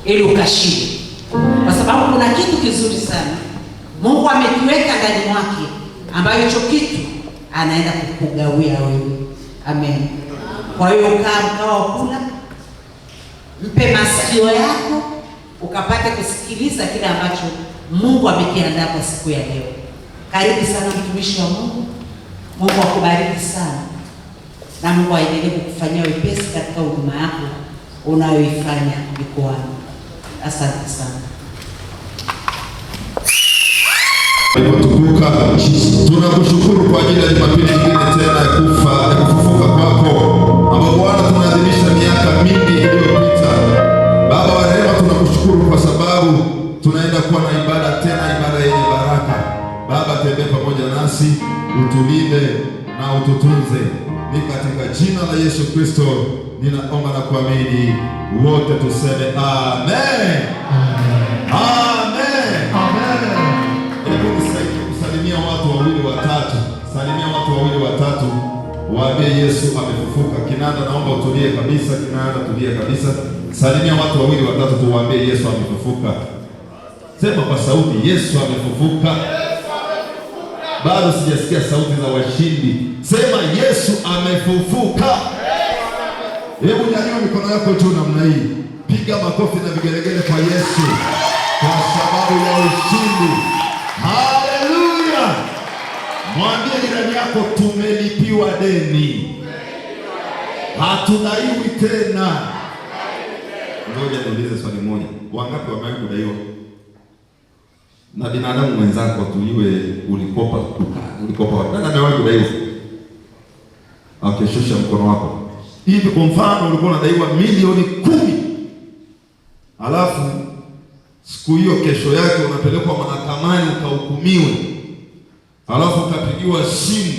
Ili ukashinde, kwa sababu kuna kitu kizuri sana Mungu amekiweka ndani mwake, ambayo hicho kitu anaenda kukugawia wewe. Amen. Kwa hiyo kaa mkao wa kula, mpe masikio yako ukapate kusikiliza kile ambacho Mungu amekiandaa kwa siku ya leo. Karibu sana mtumishi wa Mungu. Mungu akubariki sana na Mungu aendelee kukufanyia wepesi katika huduma yako unayoifanya mikoani. Asante sana. Tukuka, tunakushukuru kwa ajili ya Jumapili nyingine tena ya kufa ya kufufuka kwako, ambapo Bwana tunaadhimisha miaka mingi iliyopita. Baba wa rehema, tunakushukuru kwa sababu tunaenda kuwa na ibada tena, ibada yenye baraka. Baba, tembea pamoja nasi, utulinde na ututunze. Ni katika jina la Yesu Kristo ninaomba na kuamini, wote tuseme amen. Amen. Amen. Hebu nisaidie kusalimia watu wawili watatu. Salimia watu wawili watatu, waambie Yesu amefufuka. Kinanda, naomba utulie kabisa. Kinanda, tulie kabisa. Salimia watu wawili watatu, tuwaambie Yesu amefufuka. Sema kwa sauti, Yesu amefufuka. Bado sijasikia sauti za washindi. Sema Yesu amefufuka. Hebu nyanyua mikono yako juu namna hii, piga makofi na vigelegele kwa Yesu kwa sababu ya ushindi. Haleluya! Mwambie jirani yako, tumelipiwa deni, hatudaiwi tena. Ngoja niulize swali moja, wangapi wamewahi kudaiwa na binadamu mwenzako? Tuiwe ulikopa dukani, ulikopa wapi? Nani amewahi kudaiwa? Okay, shusha mkono wako. Hivi kwa mfano ulikuwa unadaiwa milioni 10, alafu siku hiyo kesho yake unapelekwa mahakamani ukahukumiwe, alafu ukapigiwa simu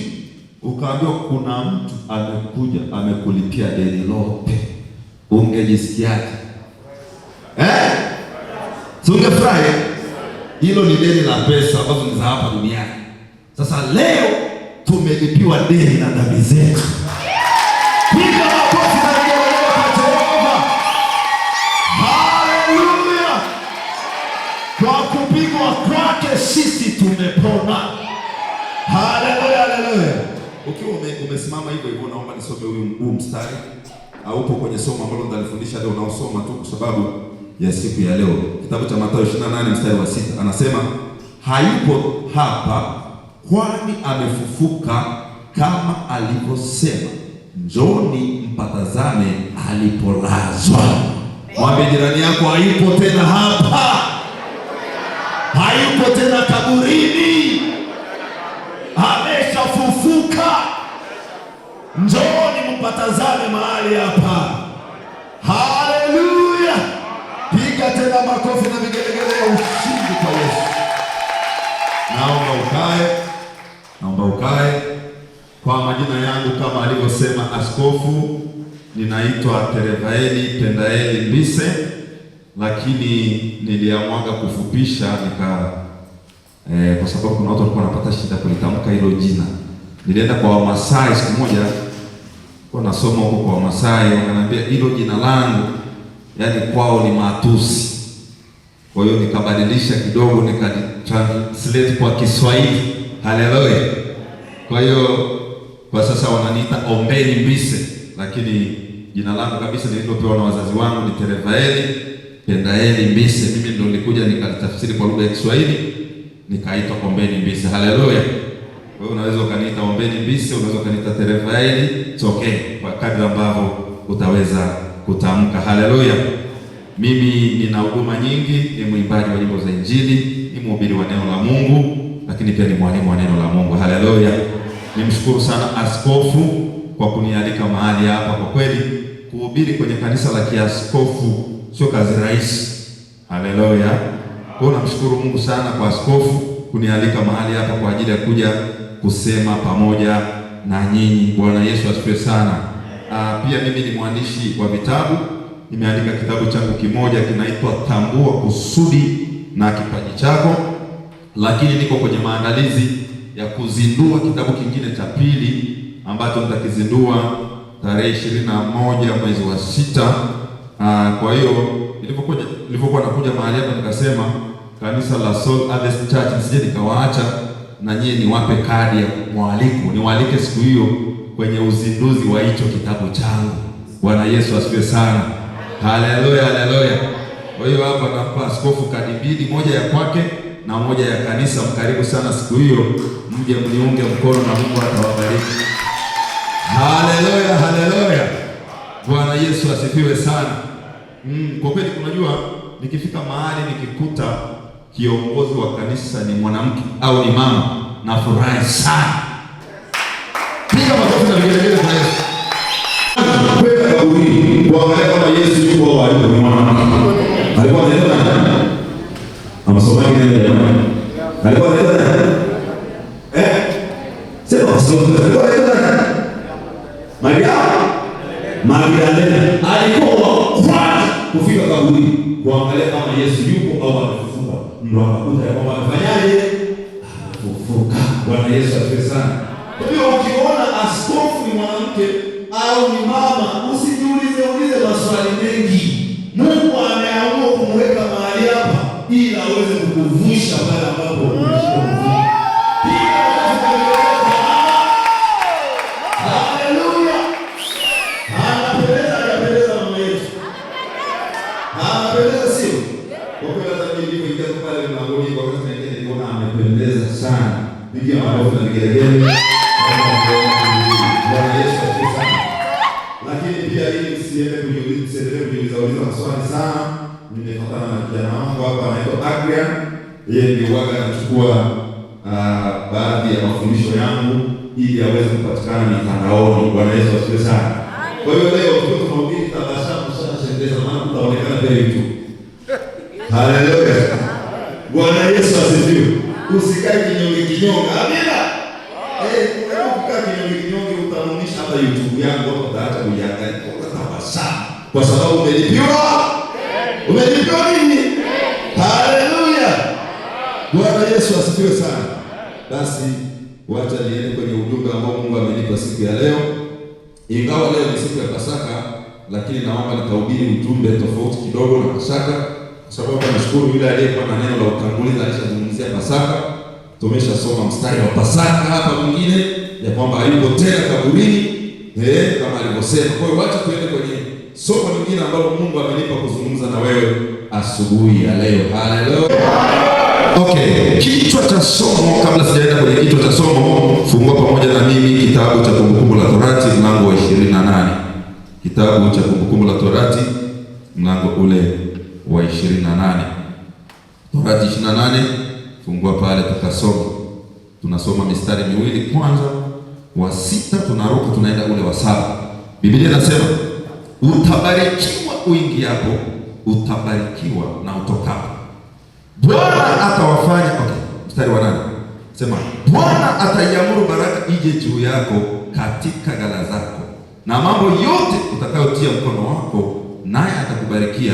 ukaambiwa kuna mtu amekuja amekulipia deni lote, ungejisikiaje? Eh? Si ungefurahi? Hilo ni deni la pesa ambazo ni za hapa duniani. Sasa leo tumelipiwa deni la dhambi zetu. Piga makofi na vigelegele kwa Jehova. Haleluya! Kwa kupigwa kwake sisi tumepona. Haleluya, haleluya. Ukiwa umesimama hivyo hivyo, naomba nisome huu mstari. Au upo kwenye somo ambalo nitalifundisha leo, unaosoma tu kwa sababu ya siku ya leo. Kitabu cha Mathayo 28 mstari wa 6 anasema, hayupo hapa kwani amefufuka kama alivyosema, njooni mpatazame alipolazwa. Mwambie jirani yako, hayupo tena hapa, hayupo tena kaburini, ameshafufuka. Njooni mpatazame mahali hapa. Haleluya! Piga tena makofi na vigelegele ya ushindi kwa Yesu. Naomba ukae, naomba ukae. Kwa majina yangu kama alivyosema askofu, ninaitwa Terevaeli Pendaeli Mbise, lakini niliamwaga kufupisha nika kwa sababu kuna watu walikuwa wanapata shida kulitamka hilo jina. Nilienda kwa Wamasai siku moja, kwa nasoma huko kwa Wamasai, wakaniambia hilo jina langu yani kwao ni matusi. Kwa hiyo nikabadilisha kidogo, nikatranslate kwa Kiswahili. Haleluya! Kwa hiyo kwa sasa wananiita Ombeni Mbise, lakini jina langu kabisa nililopewa na wazazi wangu ni Terevaeli Pendaeli Mbise. Mimi ndo nilikuja nikalitafsiri kwa lugha ya Kiswahili nikaitwa Ombeni Mbise. Haleluya! Kwa hiyo unaweza ukaniita Ombeni Mbise, unaweza ukaniita Terevaeli, it's okay, kwa kadri ambavyo utaweza kutamka. Haleluya! Mimi nina huduma nyingi, ni mwimbaji wa nyimbo za Injili, ni mhubiri wa neno la Mungu, lakini pia ni mwalimu wa neno la Mungu. Haleluya! Nimshukuru sana askofu kwa kunialika mahali hapa. Kwa kweli kuhubiri kwenye kanisa la kiaskofu sio kazi rahisi. Haleluya! Kwa hiyo namshukuru Mungu sana kwa askofu kunialika mahali hapa kwa ajili ya kuja kusema pamoja na nyinyi. Bwana Yesu asifiwe sana. Pia mimi ni mwandishi wa vitabu. Nimeandika kitabu changu kimoja kinaitwa Tambua Kusudi na Kipaji Chako, lakini niko kwenye maandalizi ya kuzindua kitabu kingine cha pili ambacho nitakizindua tarehe 21 mwezi wa 6. Kwa hiyo Nilivyokuwa nakuja mahali hapa nikasema kanisa la Soul Harvest Church nisije nikawaacha na nyie niwape kadi ya mwaliko, niwaalike siku hiyo kwenye uzinduzi wa hicho kitabu changu. Bwana Yesu asifiwe sana. Haleluya, haleluya. Kwa hiyo hapa nampa askofu kadi mbili, moja ya kwake na moja ya kanisa. Mkaribu sana siku hiyo, mje mniunge mkono na Mungu atawabariki. Haleluya, haleluya. Bwana Yesu asifiwe sana. Kwa kweli unajua nikifika mahali nikikuta kiongozi wa kanisa ni mwanamke au ni mama, nafurahi sana. Piga makofi na vigelegele kwa Yesu. Kwenda kaburini kuangalia kama Yesu yuko au hayuko, ni mwanamke. Alikuwa anaitwa nani? Amsomaji nani jamani? Alikuwa anaitwa nani? Sema alikuwa anaitwa nani? Maria Magdalena alikuwa wa kwanza kufika kaburini kuangalia kama Yesu yuko au amefufuka. Ndio akakuta ya kwamba amefanyaje? Amefufuka. Bwana Yesu asifiwe sana. Kwa hiyo ukiona askofu ni mwanamke au ni mama, usijiulize ulize maswali mengi. Mungu ameamua kumweka mahali hapa ili aweze kukuvusha pale ambapo umeshindwa kuvuka. Piga makofi kwa mama. Haleluya. Anapendeza, anapendeza mama yetu. Anapendeza sio? Kwa kweli hata mimi nilipoingia tu pale mlangoni kwa wakati mwingine niliona amependeza sana. Pigia makofi na vigelegele. Bwana Yesu asifiwe sana. Lakini pia ili msiende kujiuliza, msiendelee kujiuliza uliza maswali sana. Nimefuatana na kijana wangu hapa anaitwa Adrian. Yeye ndiye huwaga anachukua baadhi ya mafundisho yangu ili aweze kupatikana mitandaoni. Bwana Yesu asifiwe sana. Kwa hiyo leo tuko tunahubiri tabasamu sana shendeza, maana tutaonekana pia YouTube. Haleluya. Bwana Yesu asifiwe. Usikae kinyonge kinyonge. Amina. Unajua kukaa kinyonge kinyonge utanunisha hata YouTube yangu hapo utaacha kuiangalia. Utatabasamu kwa sababu umelipiwa. Umelipiwa nini? Haleluya. Bwana Yesu asifiwe sana. Basi wacha niende kwenye ujumbe ambao Mungu amenipa siku ya leo. Ingawa leo ni siku ya Pasaka, lakini naomba nikahubiri ujumbe tofauti kidogo na Pasaka, kwa sababu nashukuru yule aliyekuwa na neno la utangulizi alishazungumzia Pasaka. Tumeshasoma mstari wa Pasaka hapa mwingine ya kwamba hayuko tena kaburini, kama alivyosema. Kwa hiyo wacha tuende kwenye somo lingine ambalo Mungu amenipa kuzungumza na wewe asubuhi ya leo. Haleluya. Okay, kichwa cha somo, kabla sijaenda kwenye kichwa cha somo, fungua pamoja na mimi kitabu cha Kumbukumbu la Torati mlango wa 28. Kitabu cha Kumbukumbu la Torati mlango ule wa 28. Torati 28, fungua pale tukasoma. Tunasoma mistari miwili kwanza, wa 6 tunaruka tunaenda ule wa 7. Biblia inasema utabarikiwa uingiapo, utabarikiwa na utokapo. Bwana atawafanya. Okay, mstari wa 8. Sema Bwana ataiamuru baraka ije juu yako katika ghala zako na mambo yote utakayotia mkono wako, naye atakubarikia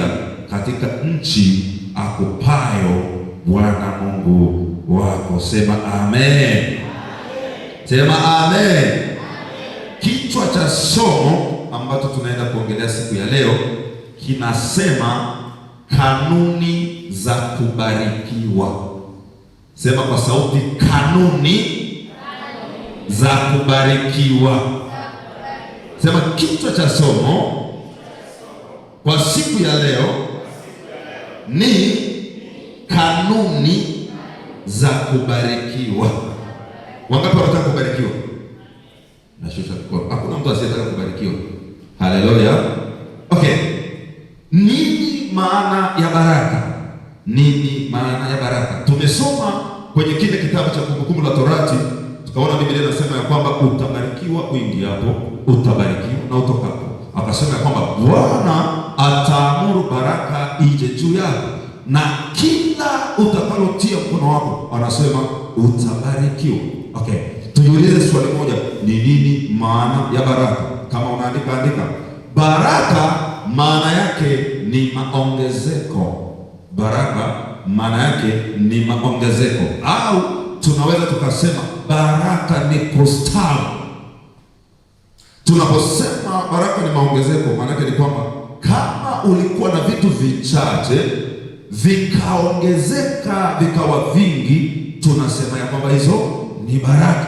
katika nchi akupayo Bwana Mungu wako. Sema amen. Sema amen. Kichwa cha somo ambacho tunaenda kuongelea siku ya leo kinasema kanuni za kubarikiwa. Sema kwa sauti, kanuni za kubarikiwa. Sema kichwa cha somo kwa siku ya leo ni kanuni za kubarikiwa. Wangapi wanataka kubarikiwa? Nashusha mkono. Hakuna mtu asiyetaka kubarikiwa. Haleluya. Okay. Nini maana ya baraka? Nini maana ya baraka? Tumesoma kwenye kile kitabu cha Kumbukumbu la Torati, tukaona Biblia inasema ya kwamba utabarikiwa uingiapo, utabarikiwa na utokapo. Akasema ya kwamba Bwana ataamuru baraka ije juu yako na kila utakalotia mkono wako, anasema utabarikiwa. Okay, tujiulize swali moja, ni nini maana ya baraka? Kama unaandika andika. Baraka maana yake ni maongezeko. Baraka maana yake ni maongezeko, au tunaweza tukasema baraka ni kustawi. Tunaposema baraka ni maongezeko, maana yake ni kwamba kama Kama ulikuwa na vitu vichache vikaongezeka vikawa vingi, tunasema ya kwamba hizo ni baraka.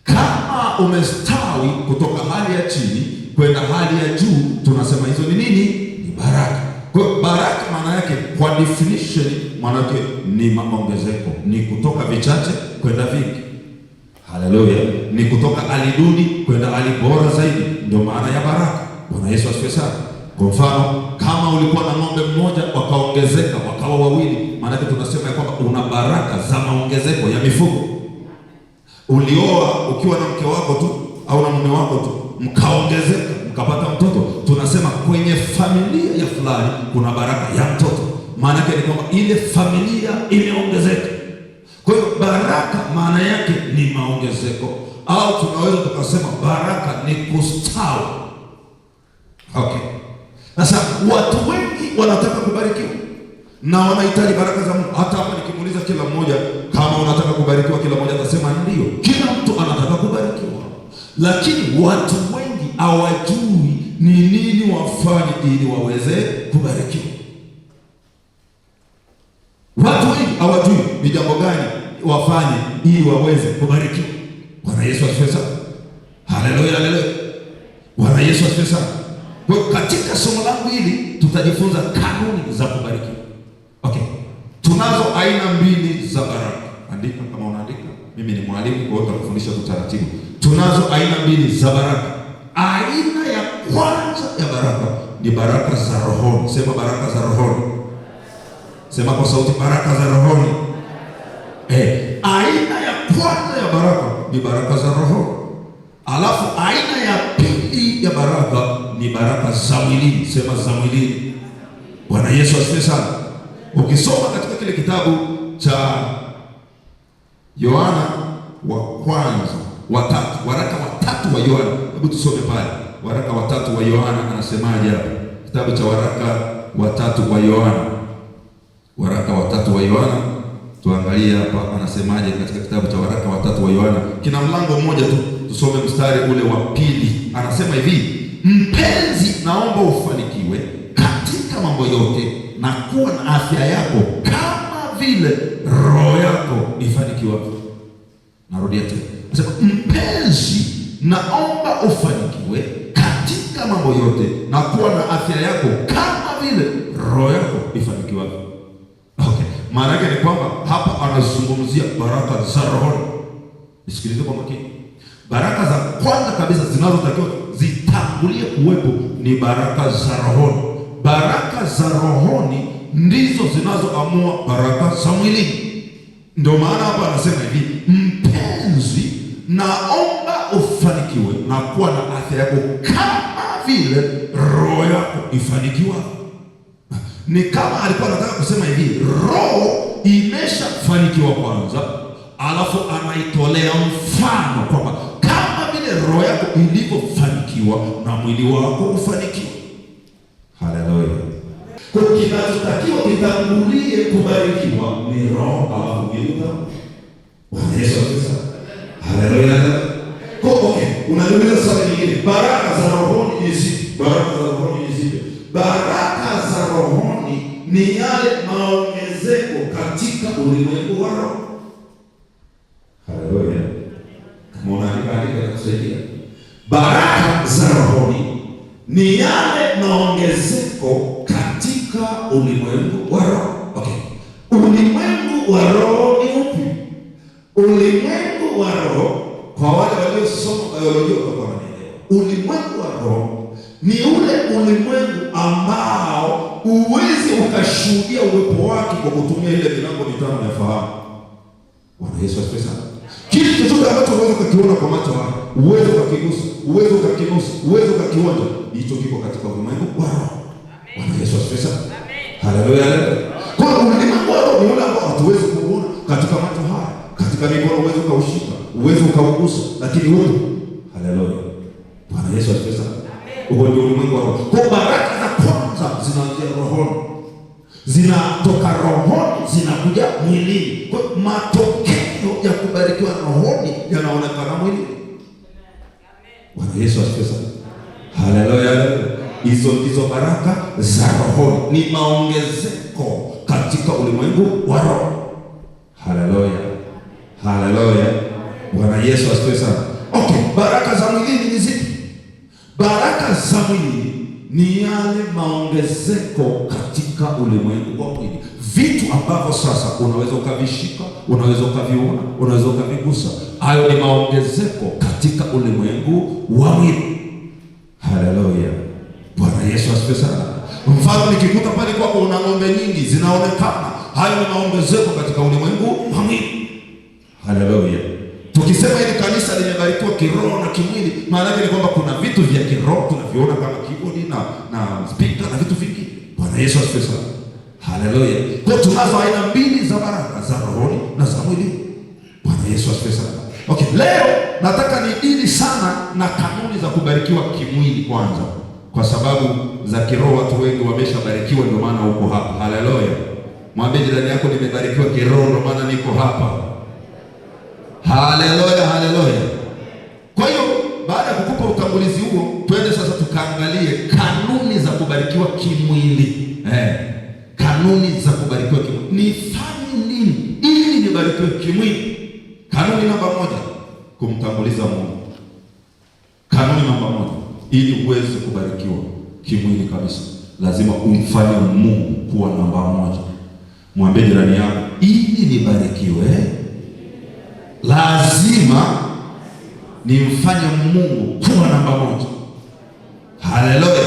Kama umestawi kutoka hali ya chini kwenda hali ya juu, tunasema hizo ni nini? Ni baraka. Kwa hiyo baraka maana yake kwa definition, maana yake ni maongezeko, ni kutoka vichache kwenda vingi. Haleluya! Ni kutoka hali duni kwenda hali bora zaidi, ndio maana ya baraka. Bwana Yesu asifiwe sana. Kwa mfano, kama ulikuwa na ng'ombe mmoja wakaongezeka wakawa wawili, maana yake tunasema ya kwamba una baraka za maongezeko ya mifugo. Ulioa ukiwa na mke wako tu au na mume wako tu, mkaongezeka mkapata mtoto, tunasema kwenye familia ya fulani kuna baraka ya mtoto. Maana yake ni kwamba ile familia imeongezeka. Kwa hiyo baraka maana yake ni maongezeko, au tunaweza tukasema baraka ni kustawi. Okay. Sasa watu wengi wanataka kubarikiwa na wanahitaji baraka za Mungu. Hata hapa nikimuuliza kila mmoja kama unataka kubarikiwa, kila mmoja atasema ndio. Kila mtu anataka kubarikiwa, lakini watu wengi hawajui ni nini wafanye ili waweze kubarikiwa. Watu wengi hawajui ni jambo gani wafanye ili waweze kubarikiwa. Bwana Yesu asifiwe sana. Haleluya, haleluya. Bwana Yesu asifiwe sana. Kwa hiyo katika somo langu hili tutajifunza kanuni za kubarikiwa. Okay. Tunazo aina mbili za baraka. Andika kama unaandika. Mimi ni mwalimu, kwa hiyo nitakufundisha kwa taratibu. Tunazo aina mbili za baraka. Aina ya kwanza ya baraka ni baraka za rohoni. Sema baraka za rohoni. Sema kwa sauti, baraka za rohoni. Aina ya kwanza ya baraka ni baraka za rohoni. Alafu aina ya pili ya baraka ni baraka za mwilini. Sema za mwilini. Bwana Yesu asifiwe sana. Ukisoma katika kile kitabu cha Yohana wa kwanza watatu, waraka watatu wa Yohana, hebu tusome pale waraka watatu wa Yohana anasemaje hapa? Kitabu cha waraka watatu wa Yohana, waraka watatu wa Yohana, tuangalie hapa anasemaje katika kitabu cha waraka watatu wa Yohana. Kina mlango mmoja tu, tusome mstari ule wa pili. Anasema hivi: mpenzi, naomba ufanikiwe katika mambo yote na kuwa na afya yako kama vile roho yako ifanikiwavyo. Narudia tena, anasema mpenzi, naomba ufanikiwe katika mambo yote na kuwa na afya yako kama vile roho yako ifanikiwavyo. Okay, maana yake ni kwamba hapa anazungumzia baraka za rohoni. Nisikilize kwa makini. Baraka za kwanza kabisa zinazotakiwa zitangulie kuwepo ni baraka za rohoni. Baraka za rohoni ndizo zinazoamua baraka za mwilini. Ndio maana hapa anasema hivi: mpenzi, naomba ufanikiwe na kuwa na afya yako kama vile roho yako ifanikiwa. Ni kama alikuwa anataka kusema hivi, roho imeshafanikiwa kwanza, alafu anaitolea mfano kwamba kama vile roho yako ilivyofanikiwa na mwili wako ufanikiwe. Haleluya. Kwa kinachotakiwa kitangulie kubarikiwa ni roho, alafu mwili. Bwana Yesu asifiwe. Haleluya. Kwa okay, unajiuliza swali lingine, baraka za rohoni ni zipi? Baraka za rohoni ni zipi? Baraka za rohoni ni yale maongezeko katika ulimwengu wa roho. Haleluya. Kama unaandika andika, itakusaidia. Baraka za rohoni ni yale maongezeko katika ulimwengu wa roho. Okay. Ulimwengu wa roho ni upi? Ulimwengu wa roho, kwa wale waliosoma biolojia watakuwa wanaelewa. Ulimwengu wa roho ni ule ulimwengu ambao huwezi ukashuhudia uwepo wake kwa kutumia ile milango mitano ya fahamu. Bwana Yesu asifiwe sana. Kitu chochote ambacho unaweza ukakiona kwa macho yako, uweze ukakigusa, uweze ukakinusa, uweze ukakionja, hicho kiko katika ulimwengu wa roho. Bwana Yesu asifiwe sana. Haleluya. Kwa hiyo ulimwengu wa roho ni ule ambao hatuwezi kuuona katika macho haya, katika mikono uweze ukaushika, uweze ukaugusa, lakini upo. Haleluya. Bwana Yesu asifiwe sana. Huo ndio ulimwengu wa roho. Kwa baraka za kwanza zinaanzia rohoni, zinatoka rohoni zinakuja mwilini. Kwa matokeo ya kubarikiwa rohoni yanaonekana mwilini. Bwana Yesu asifiwe sana. Haleluya. Hizo ndizo baraka za rohoni, ni maongezeko katika ulimwengu wa roho. Haleluya, haleluya! Bwana Yesu asifiwe sana. Okay, baraka za mwilini ni zipi? Baraka za mwilini ni yale maongezeko katika ulimwengu wa mwili, vitu ambavyo sasa unaweza ukavishika, unaweza ukaviona, unaweza ukavigusa. Hayo ni maongezeko katika ulimwengu wa mwili. Haleluya, Bwana Yesu asifiwe sana. Mfano, nikikuta pale kwako una ng'ombe nyingi zinaonekana, hayo ni maongezeko katika ulimwengu wa mwili. Haleluya. Tukisema hili kanisa limebarikiwa kiroho na kimwili, maana yake ni kwamba kuna vitu vya kiroho tunaviona kama keyboard na speaker na vitu vingi. Bwana Yesu asifiwe sana. Haleluya. Kwa tunazo aina mbili za baraka, za rohoni na za mwili. Bwana Yesu asifiwe sana. Okay, leo nataka nidili sana na kanuni za kubarikiwa kimwili kwanza, kwa sababu za kiroho watu wengi wameshabarikiwa, ndio maana uko hapa. Haleluya. Mwambie jirani yako, nimebarikiwa kiroho, ndio maana niko hapa. Haleluya, haleluya. Kwa hiyo baada ya kukupa utangulizi huo, twende sasa tukaangalie kanuni za kubarikiwa kimwili. Kanuni za kubarikiwa kimwili. Nifanye nini ili nibarikiwe kimwili? Kanuni namba 1, kumtanguliza Mungu. Kanuni namba 1, ili uweze kubarikiwa kimwili kabisa, lazima umfanye Mungu kuwa namba 1. Mwambie jirani yako, ili nibarikiwe lazima nimfanye Mungu kuwa namba 1. Haleluya.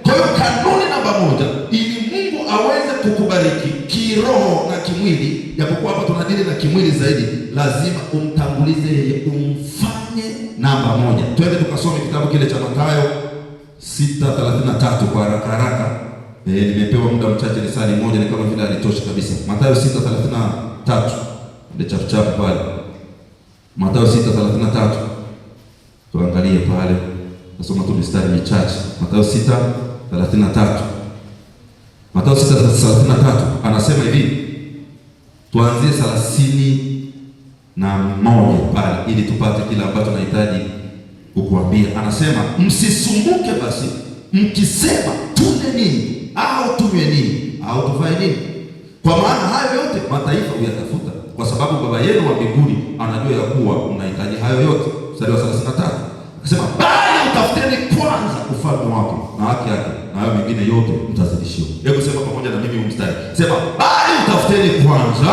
Kwa hiyo kanuni namba 1, ili Mungu aweze kukubariki kiroho na kimwili, japokuwa hapa tunadili na kimwili zaidi, lazima umtangulize yeye, umfanye namba 1. Twende tukasome kitabu kile cha Mathayo 6:33 kwa haraka haraka. Nimepewa muda mchache, ni saa moja, ni kama vile alitosha kabisa. Mathayo 6:33. Ndio chapu chapu pale. Mathayo 6:33. Tuangalie pale. Nasoma tu mistari michache. Mathayo 6:33. Mathayo 6:33 anasema hivi. Tuanzie 31 pale ili tupate kile ambacho nahitaji kukuambia. Anasema, msisumbuke basi mkisema tule nini au tunywe nini au tuvae nini, kwa maana hayo yote mataifa huyatafuta, kwa sababu Baba yenu wa mbinguni anajua ya kuwa mnahitaji hayo yote. Mstari wa 33 akasema, bali utafuteni kwanza ufalme wake na haki yake, na hayo mengine yote mtazidishiwa. Hebu sema pamoja na mimi huu mstari. Sema, bali utafuteni kwanza.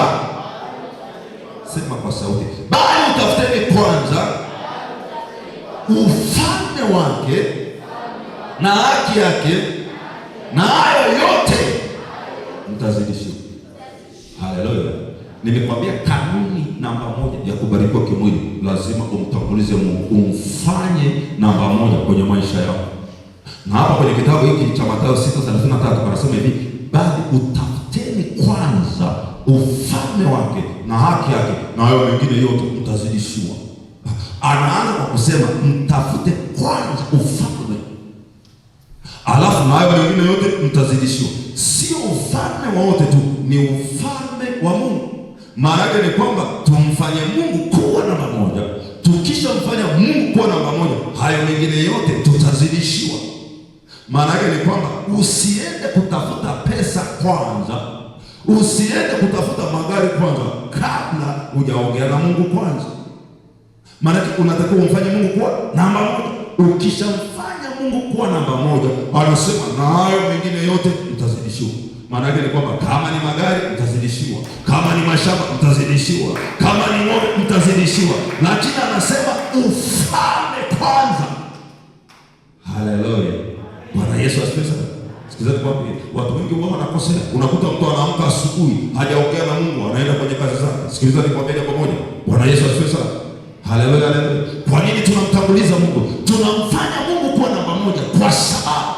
Sema kwa sauti, bali utafuteni kwanza ufalme wake na haki yake, na hayo yote mtazidishiwa. Haleluya. Nimekwambia kanuni namba 1 ya kubarikiwa kimwili, lazima umtangulize Mungu, umfanye namba 1 kwenye maisha yako. Na hapa kwenye kitabu hiki cha Mathayo 6:33 anasema hivi, bali utafuteni kwanza ufalme wake na haki yake, na hayo mengine yote mtazidishiwa. Anaanza kwa kusema mtafute kwanza ufalme, alafu na hayo mengine yote mtazidishiwa. Sio ufalme wote tu, ni ufalme wa Mungu. Maana yake ni kwamba tumfanye Mungu kuwa namba 1. Tukishamfanya Mungu kuwa namba 1, hayo mengine yote tutazidishiwa. Maana yake ni kwamba usiende kutafuta pesa kwanza, usiende kutafuta magari kwanza, kabla hujaongea na Mungu kwanza. Maana yake unatakiwa umfanye Mungu kuwa namba 1. Ukishamfanya Mungu kuwa namba 1, anasema na hayo mengine yote mtazidishiwa. Maana yake ni kwamba kama ni magari mtazidishiwa, kama ni mashamba mtazidishiwa, kama ni ng'ombe mtazidishiwa. Lakini anasema ufalme kwanza. Haleluya. Bwana Yesu asifiwe sana. Sikiliza nikwambie, watu wengi wao wanakosea. Unakuta mtu anaamka asubuhi, hajaongea na Mungu, anaenda kwenye kazi zake. Sikiliza nikwambie jambo moja. Bwana Yesu asifiwe sana. Haleluya, haleluya. Kwa nini tunamtanguliza Mungu? Tunamfanya Mungu kuwa namba 1 kwa sababu,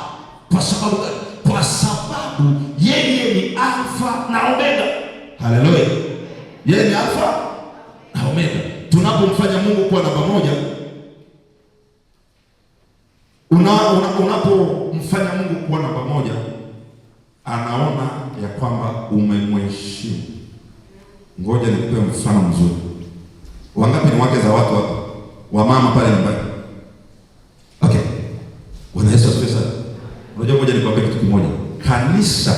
kwa sababu gani? Kwa sababu yeye ni Alfa na Omega. Haleluya. Yeye ni Alfa na Omega. Tunapomfanya Mungu kuwa namba 1, unapomfanya Mungu kuwa namba 1, anaona ya kwamba umemheshimu. Ngoja nikupe mfano mzuri. Wangapi ni wake za watu hapa? Wamama pale nyumbani. Okay. Bwana Yesu asifiwe sana. Kanisa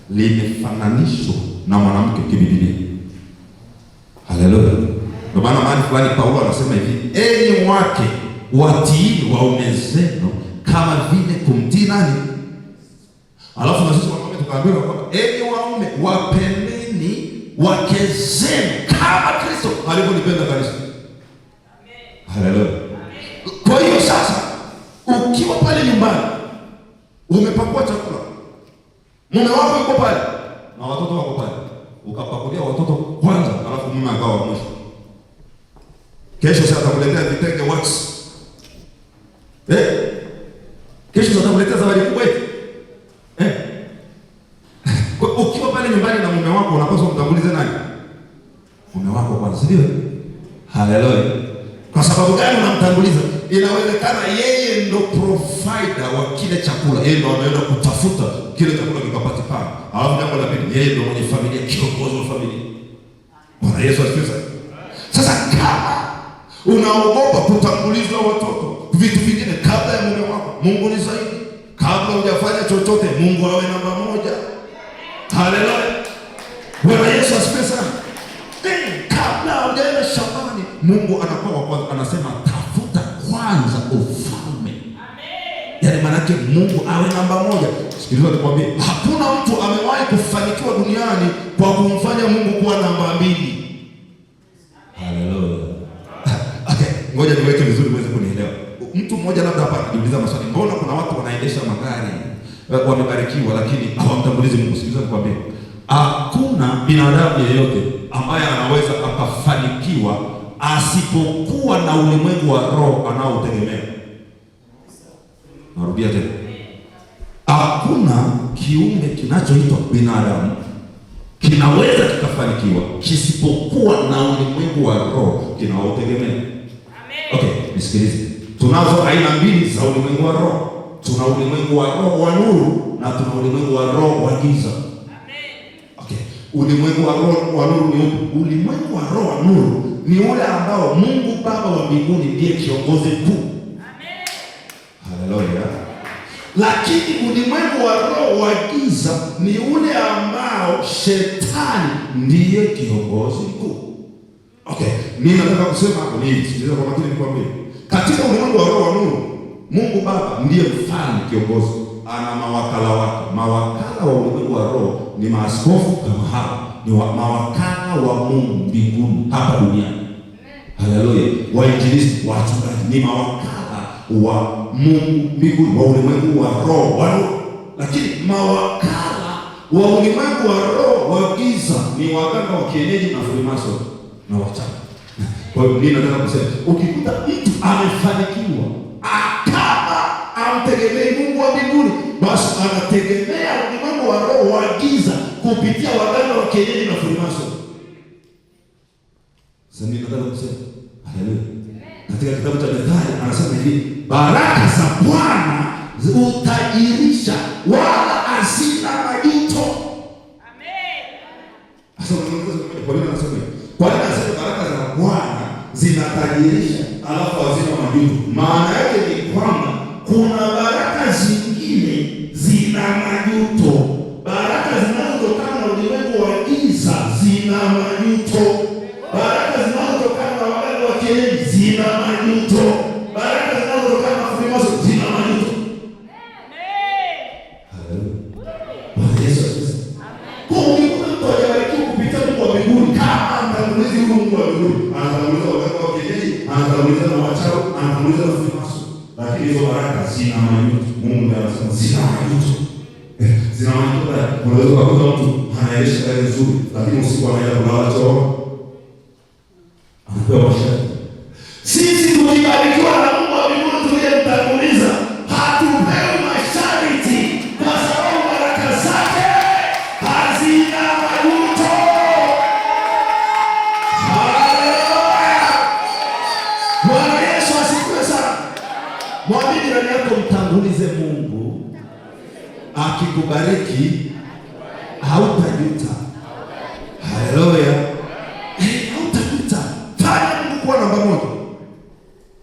limefananishwa na mwanamke kibibilia. Haleluya. Ndio maana mahali fulani Paulo anasema hivi, enyi wake watiini waume zenu kama vile kumtii nani? Alafu na sisi wanaume tukaambiwa kwamba enyi waume wapendeni wake zenu kama Kristo alivyolipenda kanisa. Haleluya. Kwa hiyo sasa ukiwa pale nyumbani umepakua chakula, mume wako yuko pale na watoto wako pale, ukapakulia watoto kwanza, alafu mume akawa wa mwisho. Kesho sasa atakuletea vitenge wax. Kesho sasa atakuletea zawadi kubwa eti. Kwa ukiwa pale nyumbani na mume wako unapaswa kumtanguliza nani? Mume wako kwanza, ndio? Haleluya. Kwa sababu gani unamtanguliza? Inawezekana yeye ndo provider wa kile chakula, yeye ndo ameenda kutafuta kile chakula kikapatikana. Alafu jambo la pili, yeye ndo mwenye familia, kiongozi wa familia. Bwana Yesu asifiwe. Sasa kama unaogopa kutanguliza watoto, vitu vingine kabla ya mume wako, Mungu ni zaidi. Kabla hujafanya chochote, Mungu awe namba moja. Haleluya. Bwana Yesu asifiwe sana. Kabla hujaenda shambani, Mungu anakuwa wa kwanza, anasema tafuta kwanza ufalme. Amen. Yaani maana yake Mungu awe namba moja. Sikiliza nikwambie, hakuna mtu amewahi kufanikiwa duniani kwa kumfanya Mungu kuwa namba mbili. Haleluya. Okay, ngoja niweke vizuri uweze kunielewa. Mtu mmoja labda hapa anajiuliza maswali, mbona kuna watu wanaendesha magari wamebarikiwa lakini hawamtangulizi Mungu? Sikiliza nikwambie, hakuna binadamu yeyote ambaye anaweza akafanikiwa asipokuwa na ulimwengu wa roho anaoutegemea. Narudia tena, hakuna kiumbe kinachoitwa binadamu kinaweza kikafanikiwa kisipokuwa na ulimwengu wa roho kinaoutegemea. Okay, nisikilize. Tunazo aina mbili za ulimwengu wa roho. Tuna ulimwengu wa roho wa nuru na tuna ulimwengu wa roho wa giza. Okay. Ulimwengu wa roho wa nuru ni upi? Ulimwengu wa roho wa nuru ni ule ambao Mungu Baba wa mbinguni ndiye kiongozi mkuu. Haleluya. Lakini ulimwengu wa roho wa giza ni ule ambao shetani ndiye kiongozi mkuu. Okay, mimi nataka kusema hapo ni hivi, sikiliza kwa makini nikwambie. Katika ulimwengu wa roho wa nuru, Mungu Baba ndiye mfalme kiongozi, ana mawakala wake. Mawakala wa ulimwengu wa roho ni maaskofu kama hawa, ni mawakala wa Mungu mbinguni hapa duniani. Haleluya. Wainjilisti, wachungaji ni mawakala wa Mungu mbinguni, wa ulimwengu wa roho wa nuru. Lakini mawakala wa ulimwengu wa roho wa giza ni waganga wa kienyeji na Freemason na wachawi. Kwa hiyo mimi nataka kusema, ukikuta mtu amefanikiwa kama amtegemei Mungu wa mbinguni, basi anategemea ulimwengu wa roho wa giza kupitia waganga wa kienyeji na Freemason. Sasa mimi nataka kusema, haleluya. Katika kitabu cha Methali anasema hivi, baraka za Bwana utajirisha wala hazina majuto. Amen. Sasa unauliza kwa nini anasema hivi? Kwa nini anasema baraka za Bwana zinatajirisha alafu hazina majuto? Maana yake ni kwamba kuna baraka zingine zina majuto. Baraka zinazotokana na ulimwengu wa giza zina majuto. Baraka zinazotokana na waganga wa kienyeji zina majuto. Baraka zinazotokana na Freemason zina majuto. Bwana Yesu asifiwe. Kwa ukikuta mtu hajabarikiwa kupitia Mungu wa mbinguni, kama amtangulizi huyu Mungu wa mbinguni, anatanguliza waganga wa kienyeji, anatanguliza na wachawi, anatanguliza na Freemason. Lakini hizo baraka zina majuto. Mungu ndiye anasema zina majuto. Zina majuto. Unaweza kukuta mtu anaendesha gari nzuri, lakini usiku anaenda kulala choo, anapewa masharti. Sisi tukibarikiwa na Mungu wa mbinguni tuliyemtanguliza, hatupewi masharti kwa sababu baraka zake hazina majuto. Haleluya. Bwana Yesu asifiwe sana. Mwambie jirani yako, mtangulize Mungu, akikubariki hautajuta. Haleluya. Hautajuta. Fanya Mungu kuwa namba moja.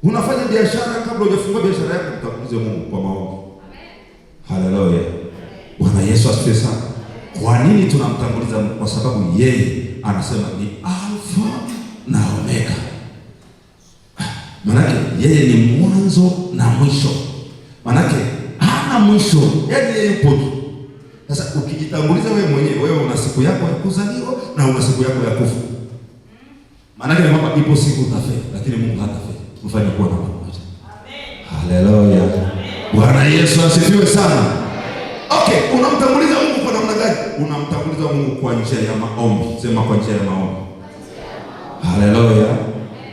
Unafanya biashara, kabla hujafungua biashara yako, mtangulize Mungu kwa maombi. Haleluya. Bwana Yesu asifiwe. asifiwe sana. Kwa nini tunamtanguliza Mungu? Kwa sababu yeye anasema ni Alfa na Omega. Manake yeye ni mwanzo na mwisho. Manake hana mwisho, yaani yeye yupo tu. Sasa ukijitanguliza wewe mwenyewe, wewe una siku yako ya kuzaliwa na una siku yako ya kufa. Manake ni kwamba ipo siku utafeli, lakini Mungu hatafeli. Mfanye kuwa namba moja. Haleluya. Bwana Yesu asifiwe sana. Okay, unamtanguliza Mungu kwa namna gani? Unamtanguliza Mungu kwa njia ya maombi. Sema kwa njia ya maombi. Haleluya.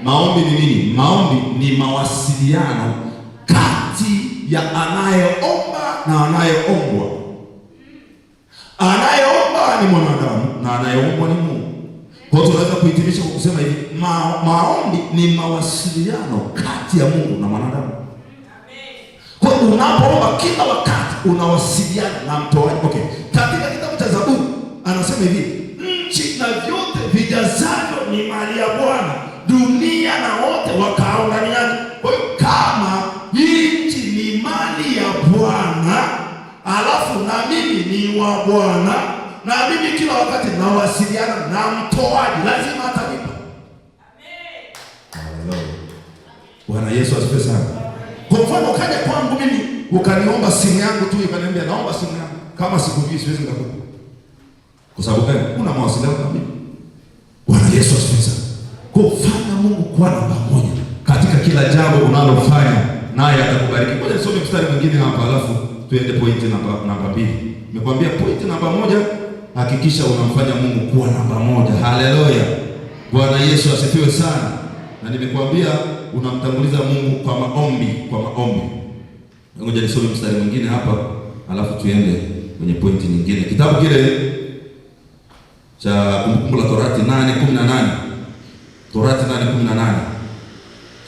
Maombi ni nini? Maombi ni mawasiliano kati ya anayeomba na anayeombwa. Anayeomba ni mwanadamu na anayeombwa ni Mungu. Kwa hiyo tunaweza kuhitimisha kwa kusema hivi, maombi ni mawasiliano kati ya Mungu na mwanadamu. Kwa hiyo unapoomba kila wakati unawasiliana na mtoaji. Okay. Katika kitabu cha Zaburi anasema hivi, nchi na vyote vijazavyo ni mali ya Bwana, dunia na wote wakaao ndani yake. Kwa hiyo kama nchi ni mali ya Bwana, alafu na mimi ni wa Bwana, na mimi kila wakati nawasiliana na mtoaji, lazima atanipa. Amen. Bwana Yesu asifiwe sana. Kwa mfano ukaja kwangu mimi ukaniomba simu yangu tu, ukaniambia naomba simu yangu, kama sikujui siwezi nikakupa. Kwa sababu gani? Kuna mawasiliano na mimi. Bwana Yesu asifiwe sana. Kwa fanya Mungu kuwa namba moja katika kila jambo unalofanya, naye atakubariki. Ngoja nisome mstari mwingine hapa alafu tuende pointi namba 2. Nimekwambia pointi namba 1, hakikisha unamfanya Mungu kuwa namba moja. Haleluya. Bwana Yesu asifiwe sana. Na nimekwambia unamtanguliza Mungu kwa maombi, kwa maombi. Ngoja nisome mstari mwingine hapa alafu tuende kwenye pointi nyingine. Kitabu kile cha Kumbukumbu la Torati 8:18. Torati 8:18.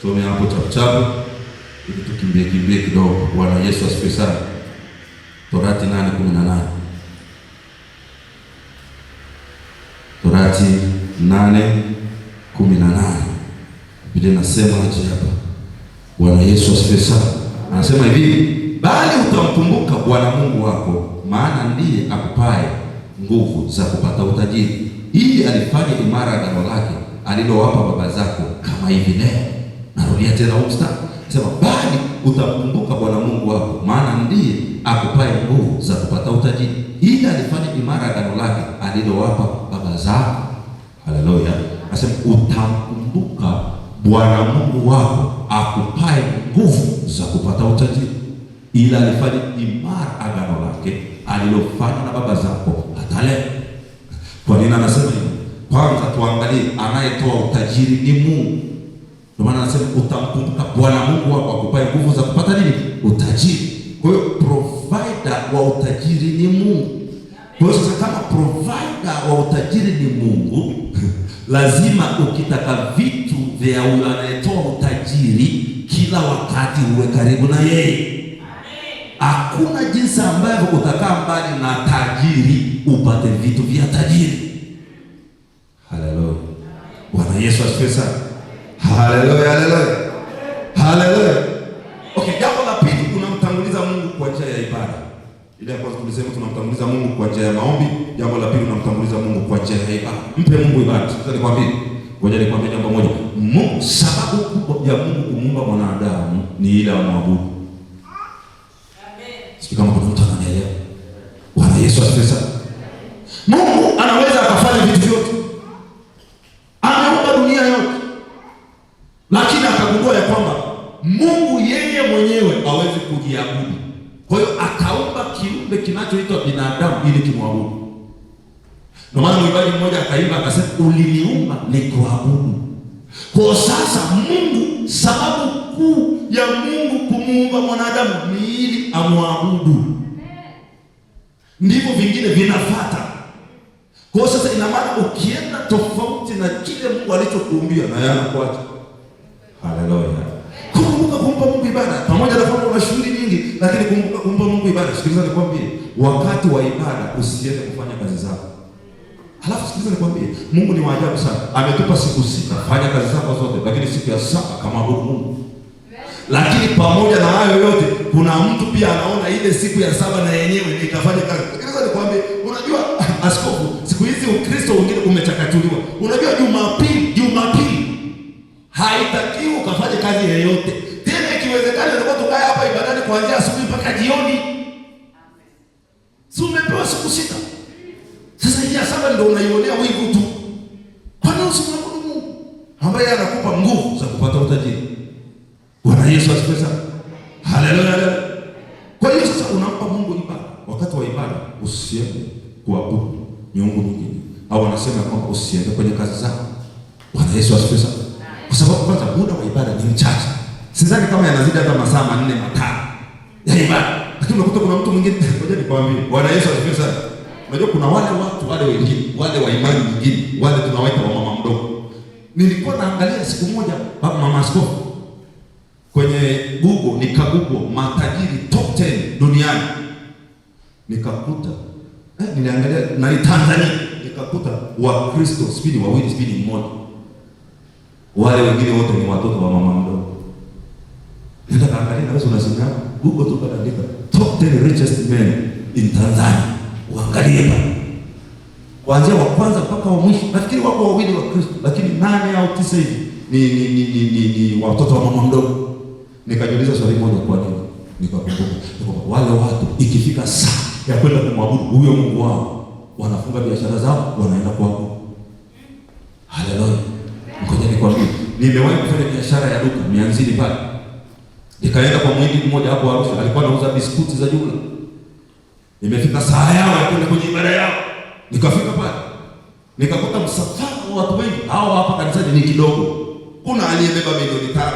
Some hapo chapu chapu ili tukimbie kimbie kidogo. Bwana Yesu asifiwe sana. Torati 8:18. Torati 8:18. Biblia inasema aje hapa? Bwana Yesu asifiwe sana. Anasema hivi, bali utamkumbuka Bwana Mungu wako, maana ndiye akupaye nguvu za kupata utajiri, ili alifanye imara agano lake alilowapa baba zako kama hivi leo. Narudia tena huu mstari. Sema bali utamkumbuka Bwana Mungu wako, maana ndiye akupaye nguvu za kupata utajiri, ili alifanye imara agano lake alilowapa baba zako. Haleluya. Anasema utamkumbuka Bwana Mungu wako akupaye nguvu za kupata utajiri, ila alifanya imara agano lake alilofanya na baba zako hata leo. Kwa nini anasema hivi? Kwanza tuangalie anayetoa utajiri ni Mungu. Ndio maana anasema utamkumbuka Bwana Mungu wako akupaye nguvu za kupata nini? Utajiri. Kwa hiyo provider wa utajiri ni Mungu. Kwa hiyo sasa kama provider wa utajiri ni Mungu, lazima ukitaka vitu vya huyo anayetoa utajiri kila wakati uwe karibu na yeye. Hakuna jinsi ambavyo utakaa mbali na tajiri upate vitu vya tajiri. Haleluya. Bwana Yesu asifiwe sana. Haleluya, haleluya. Haleluya. Okay, jambo la pili, unamtanguliza Mungu kwa njia ya ibada. Ile ya kwanza tulisema tunamtanguliza Mungu kwa njia ya maombi. Jambo la pili, unamtanguliza Mungu kwa njia ya ibada. Mpe Mungu ibada. Sasa nikwambie, ngoja nikwambie jambo moja. Mungu, sababu kubwa ya Mungu kumuumba mwanadamu ni ile amwabudu. Amen. Sijui kama kuna mtu ananielewa. Bwana Yesu asifiwe sana. Mungu anaweza akafanya vitu vyote. Ameumba dunia yote. Lakini akagundua ya kwamba Mungu yeye mwenyewe hawezi kujiabudu. Kwa hiyo akaumba kiumbe kinachoitwa binadamu ili kimwabudu. Ndio maana mwimbaji mmoja akaimba akasema, uliniumba nikuabudu. Kwa sasa Mungu, sababu kuu ya Mungu kumuumba mwanadamu ni ili amwabudu. Ndivyo vingine vinafuata. Kwa sasa ina maana ukienda tofauti na kile Mungu alichokuumbia, na yeye anakuacha. Haleluya. Kumbuka kumpa Mungu ibada, pamoja na kwamba una shughuli nyingi, lakini kumbuka kumpa Mungu ibada. Sikiliza nikwambie, wakati wa ibada usiende kufanya kazi zako. Halafu sikiliza nikwambie, Mungu ni wa ajabu sana. Ametupa siku 6, fanya kazi zako zote, lakini siku ya 7 kama abudu Mungu. Lakini pamoja na hayo yote, kuna mtu pia anaona ile siku ya saba na yenyewe nikafanya kazi. Lakini sasa nikwambie, unajua askofu, siku hizi Ukristo wengine umechakachuliwa. Unajua Jumapili haitakiwi ukafanye kazi yoyote tena, ikiwezekana utakuwa tukae hapa ibadani kuanzia asubuhi mpaka jioni. Si umepewa siku 6? Sasa hii ya saba ndio unaionea wivu tu. Kwa nini usimwabudu Mungu ambaye anakupa nguvu za kupata utajiri? Bwana Yesu asifiwe sana. Haleluya. Kwa hiyo sasa unampa Mungu ibada. Wakati wa ibada usiende kuabudu miungu mingine, au wanasema kwamba usiende kwenye kazi zako. Bwana Yesu asifiwe sana. Kwa sababu kwanza muda wa ibada ni mchache. Sidhani kama yanazidi hata masaa 4 5 ya ibada. Lakini unakuta kuna mtu mwingine, ngoja nikwambie, Bwana Yesu asifiwe sana. Unajua kuna wale watu wale wengine, wale wa imani nyingine, wale tunawaita wa mama mdogo. Nilikuwa naangalia siku moja baba mama askofu kwenye Google, nikagoogle matajiri top 10 duniani. Nikakuta niliangalia na ni Tanzania, nikakuta Wakristo sipidi wawili sipidi mmoja. Wale wengine wote ni watoto wa mama mdogo. Nenda kaangalia na wewe unasema Google tu kaandika top 10 richest men in Tanzania. Uangalie pale. Kuanzia wa kwanza mpaka wa mwisho. Nafikiri wako wawili wa Kristo, lakini 8 au 9 hivi ni watoto wa mama mdogo. Nikajiuliza swali moja, kwa nini? Nikakumbuka kwamba wale watu ikifika saa ya kwenda kumwabudu huyo Mungu wao, wanafunga biashara zao, wanaenda kuabudu. Haleluya. Ngoja nikwambie, nimewahi kufanya biashara ya duka Mianzini pale. Nikaenda kwa muhindi mmoja hapo Arusha, alikuwa anauza biskuti za jumla. Nimefika saa yao ya kwenda kwenye ibada yao. Nikafika pale, nikakuta msafara wa watu wengi. Hao hapa kanisani ni kidogo. Kuna aliyebeba milioni 5,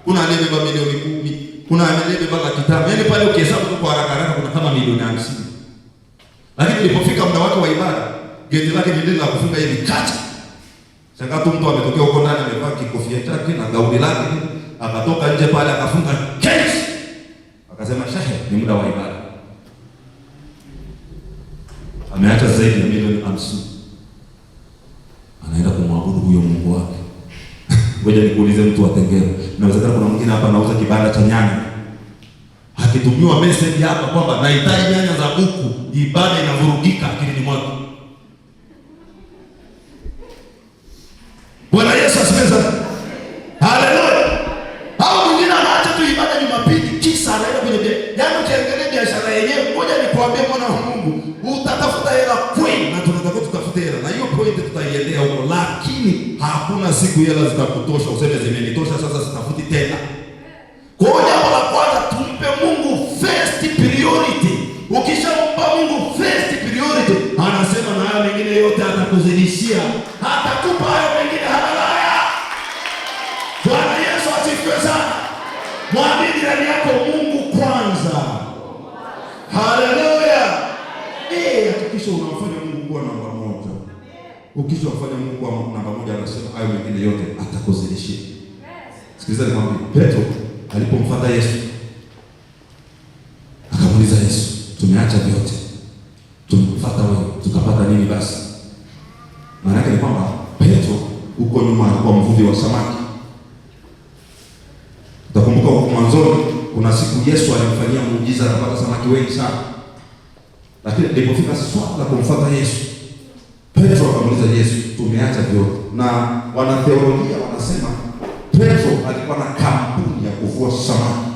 kuna aliyebeba milioni 10, kuna aliyebeba 500,000. Yaani pale ukihesabu tu kwa haraka haraka kuna kama milioni 50. Lakini nilipofika muda wake wa ibada, geti lake ni lile la kufunga hivi kacha. Shangaa tu mtu ametokea huko ndani amevaa kikofia chake na gauni lake, akatoka nje pale akafunga geti. Akasema shehe, ni muda wa ibada. Ameacha zaidi ya milioni 50. Anaenda kumwabudu huyo Mungu wake. Ngoja nikuulize mtu wa Tengero. Inawezekana kuna mwingine hapa anauza kibanda cha nyanya. Akitumiwa message hapa kwamba nahitaji nyanya za buku, ibada inavurugika akilini mwake. Bwana Yesu asifiwe sana. Haleluya. Au mwingine anaacha tu ibada Jumapili kisa anaenda kwenye biashara. Yaani ukiangalia biashara yenyewe, ngoja nikwambie mwana wa Mungu, utatafuta hela kweli, na tunatakiwa tutafute hela. Na hiyo point tutaiendea huko, lakini hakuna siku hela zitakutosha useme zimenitosha sasa sitafuti tena. Kwa hiyo jambo la kwanza tumpe Mungu first priority. Ukishampa Mungu first priority, anasema na hayo mengine yote atakuzidishia. Atakupa hayo mengine. Haleluya. Bwana Yesu asifiwe sana. Mwambie jirani yako Mungu kwanza. Haleluya. Hakikisha unamfanya Mungu kuwa namba moja. Ukishamfanya Mungu kuwa namba moja, anasema hayo mengine yote atakuzidishia. Sikiliza nikwambie, Petro alipomfuata Yesu akamuuliza Yesu, tumeacha vyote tumekufuata wewe, tutapata nini basi? Maana yake ni kwamba Petro huko nyuma alikuwa mvuvi wa samaki. Utakumbuka huko mwanzoni kuna siku Yesu alimfanyia muujiza akapata samaki wengi sana. Lakini ilipofika swala la kumfuata Yesu, Petro akamuuliza Yesu, tumeacha vyote. Na wanatheolojia wanasema Petro alikuwa na kampuni ya kuvua samaki.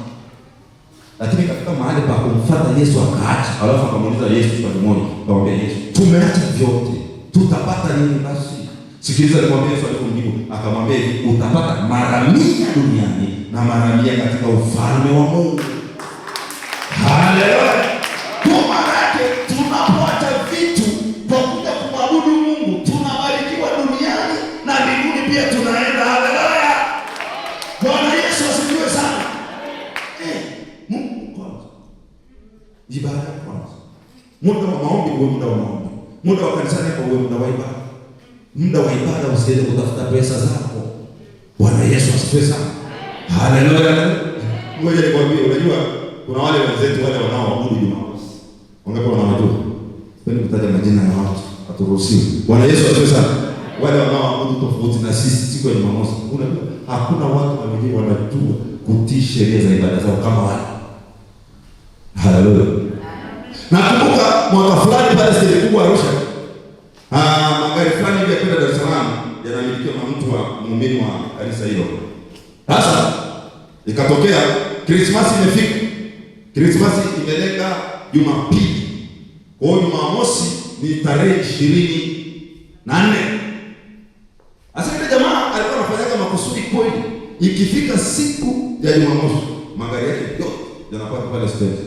Lakini katika mahali pa kumfuata Yesu akaacha. Alafu akamuuliza Yesu swali moja, akamwambia Yesu, tumeacha vyote, tutapata nini basi? Sikiliza alimwambia Yesu alipomjibu, akamwambia hivi, utapata mara 100 duniani na mara 100 katika ufalme wa Mungu. Haleluya. Kwa maana yake tunapoacha vitu kwa kuja kumwabudu Mungu, tunabarikiwa duniani na mbinguni pia tunaenda. Haleluya. Bwana Yesu asifiwe sana. Mungu kwanza. Ibada kwanza. Muda wa maombi uwe muda wa maombi. Muda wa kanisani uwe muda wa ibada. Muda wa ibada usiende kutafuta pesa zako. Bwana Yesu asifiwe sana. Haleluya. Ngoja nikwambie, unajua kuna wale wenzetu wale wanaoabudu Jumamosi. Wangapi wanawajua? Sipendi kutaja majina ya watu, haturuhusiwi. Bwana Yesu asifiwe sana. Wale wanaoabudu tofauti na sisi siku ya Jumamosi. Unajua hakuna watu wengine wanajua Kutii sheria za ibada zao kama wale. Haleluya. Nakumbuka mwaka fulani pale stendi kubwa Arusha, magari fulani hivi ya kwenda Dar es Salaam yanamilikiwa na mtu wa muumini wa kanisa hilo. Sasa ikatokea Krismasi imefika. Krismasi imelenga Jumapili. Kwa hiyo Jumamosi ni tarehe 24. Sasa yule jamaa alikuwa anafanyaga makusudi kweli. Ikifika siku ya Jumamosi, magari yake yote yanapaki pale stendi.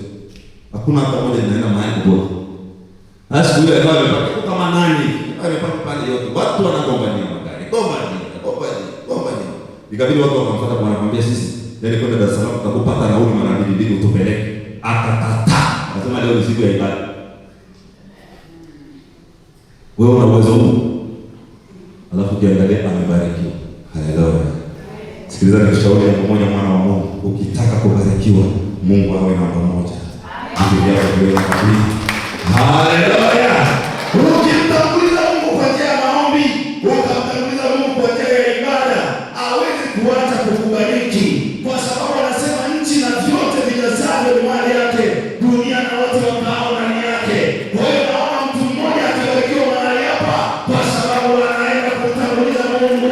Hakuna hata moja linaenda mahali popote. Sasa siku hiyo alikuwa amepaki kama nani? Amepaki pale yote. Watu wanagombania magari. Gombania, gombania, gombania. Ikabidi watu wakamfuata bwana, akamwambia sisi, yaani kwenda Dar es Salaam tutakupata nauli mara mbili mbili utupeleke. Akakataa. Akasema leo ni siku ya ibada. Wewe una uwezo huu. Alafu ukiangalia amebarikiwa. Haleluya. Sikiliza nikushauri jambo moja, mwana wa Mungu, ukitaka kubarikiwa, Mungu awe namba moja. Vitu vyako viwe namba mbili. Haleluya. Ukimtanguliza Mungu kwa njia ya maombi, ukamtanguliza Mungu kwa njia ya ibada, hawezi kuacha kukubariki, kwa sababu anasema nchi na vyote vijazavyo ni mali yake, dunia na wote wakaao ndani yake. Kwa hiyo naona mtu mmoja akibarikiwa mahali hapa kwa sababu anaenda kumtanguliza Mungu.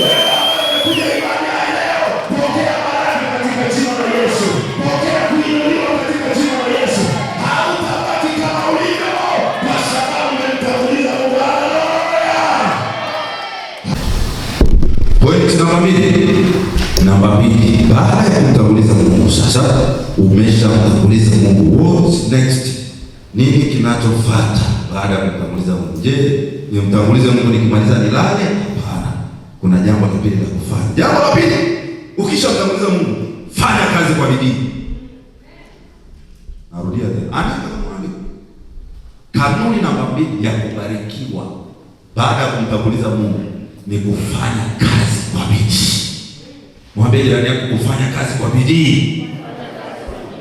Wewe ambaye umekuja ibada ya leo, pokea baraka katika jina la Yesu. Pokea kuinuliwa katika jina la Yesu. Hautabaki kama ulivyo kwa sababu umemtanguliza Mungu. Haleluya. Point namba mbili. Namba mbili, baada ya kumtanguliza Mungu sasa umeshamtanguliza Mungu, what's next? Nini kinachofuata baada ya kumtanguliza Mungu? Je, nimtangulize Mungu nikimaliza nilale? Hapana. Kuna jambo la pili la kufanya. Jambo la pili, ukishamtanguliza Mungu, fanya kazi kwa bidii. Narudia tena. Andika kama unaandika. Kanuni namba mbili ya kubarikiwa baada ya kumtanguliza Mungu ni kufanya kazi kwa bidii. Mwambie jirani yako kufanya kazi kwa bidii.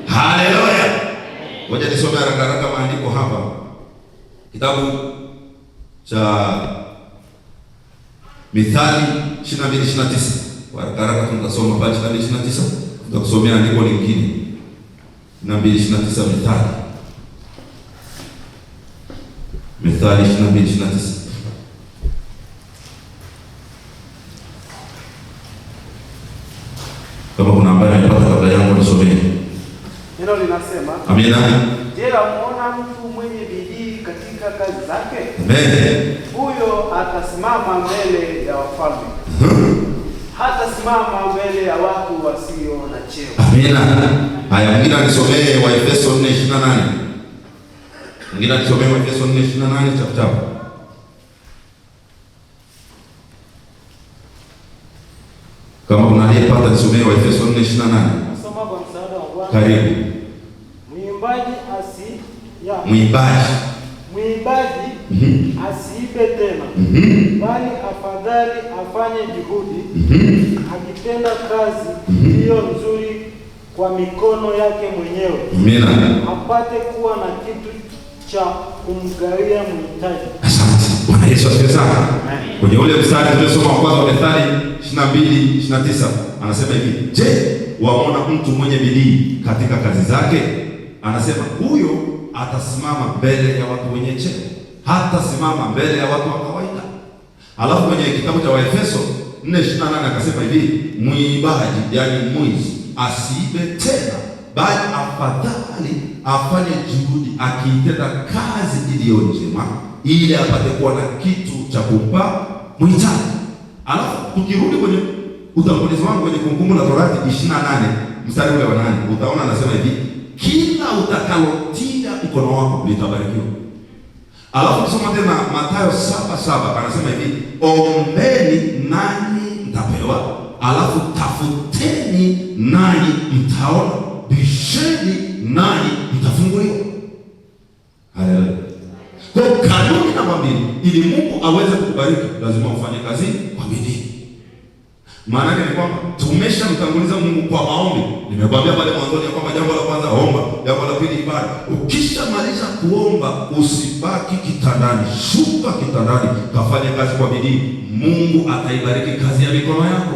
Haleluya. Ngoja nisome haraka haraka maandiko hapa. Kitabu cha Mithali 22:29. Kwa haraka haraka tutasoma pale 22:29. Tutakusomea andiko lingine. 22:29 Mithali. Mithali 22:29. Kama kuna ambaye amepata kabla yangu nisomee. Neno linasema, Amina. Je, wamuona mtu mwenye bidii katika kazi zake? Amen. Huyo atasimama mbele ya wafalme. Hatasimama mbele ya watu wasio na cheo. Amina. Haya, mwingine anisomee Waefeso 4:28. Mwingine anisomee Waefeso 4:28 chap chap. Kama kuna aliyepata nisomee Waefeso 4:28. Nasoma kwa msaada wa Bwana. Karibu. Mwimbaji Mwimbaji. Mwimbaji asiibe tena, bali afadhali afanye juhudi, akitenda kazi iliyo nzuri kwa mikono yake mwenyewe. Amina. Apate kuwa na kitu cha kumgawia mhitaji. Asante. Bwana Yesu asifiwe sana. Kwenye ule mstari tuliosoma wa kwanza wa Methali 22:29 anasema hivi, je, waona mtu mwenye bidii katika kazi zake? Anasema huyo atasimama mbele ya watu wenye cheo, hatasimama mbele ya watu wa kawaida. Alafu kwenye kitabu cha Waefeso 4:28 akasema hivi, mwibaji, yani mwizi, asiibe tena, bali afadhali afanye juhudi akiitenda kazi iliyo njema, ili apate kuwa na kitu cha kumpa mhitaji. Alafu tukirudi kwenye utangulizi wangu kwenye Kumbukumbu la Torati 28 mstari ule wa 8, utaona anasema hivi, kila utakalotia mkono wako litabarikiwa. Alafu tusoma tena Mathayo 7:7 anasema hivi, ombeni nanyi mtapewa, alafu tafuteni nanyi mtaona, bisheni nanyi mtafunguliwa. Haleluya. Kwa kanuni namba 2, ili Mungu aweze kukubariki lazima ufanye kazi kwa bidii. Maana yake ni kwamba tumeshamtanguliza Mungu kwa maombi. Nimekwambia pale mwanzoni ya kwamba jambo la kwanza omba, jambo la pili ibada. Ukishamaliza kuomba usibaki kitandani, shuka kitandani, kafanye kazi kwa bidii. Mungu ataibariki kazi ya mikono yako.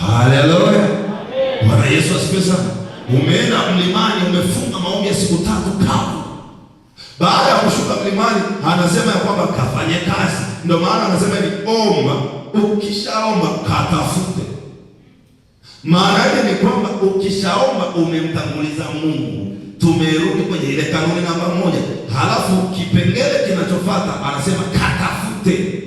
Haleluya. Bwana Yesu asifiwe sana. Umeenda mlimani, umefunga maombi ya siku 3 kavu. Baada ya kushuka mlimani, anasema ya kwamba kafanye kazi. Ndio maana anasema hivi, omba, ukishaomba katafute. Maana yake ni kwamba ukishaomba umemtanguliza Mungu. Tumerudi kwenye ile kanuni namba 1. Halafu kipengele kinachofuata anasema katafute.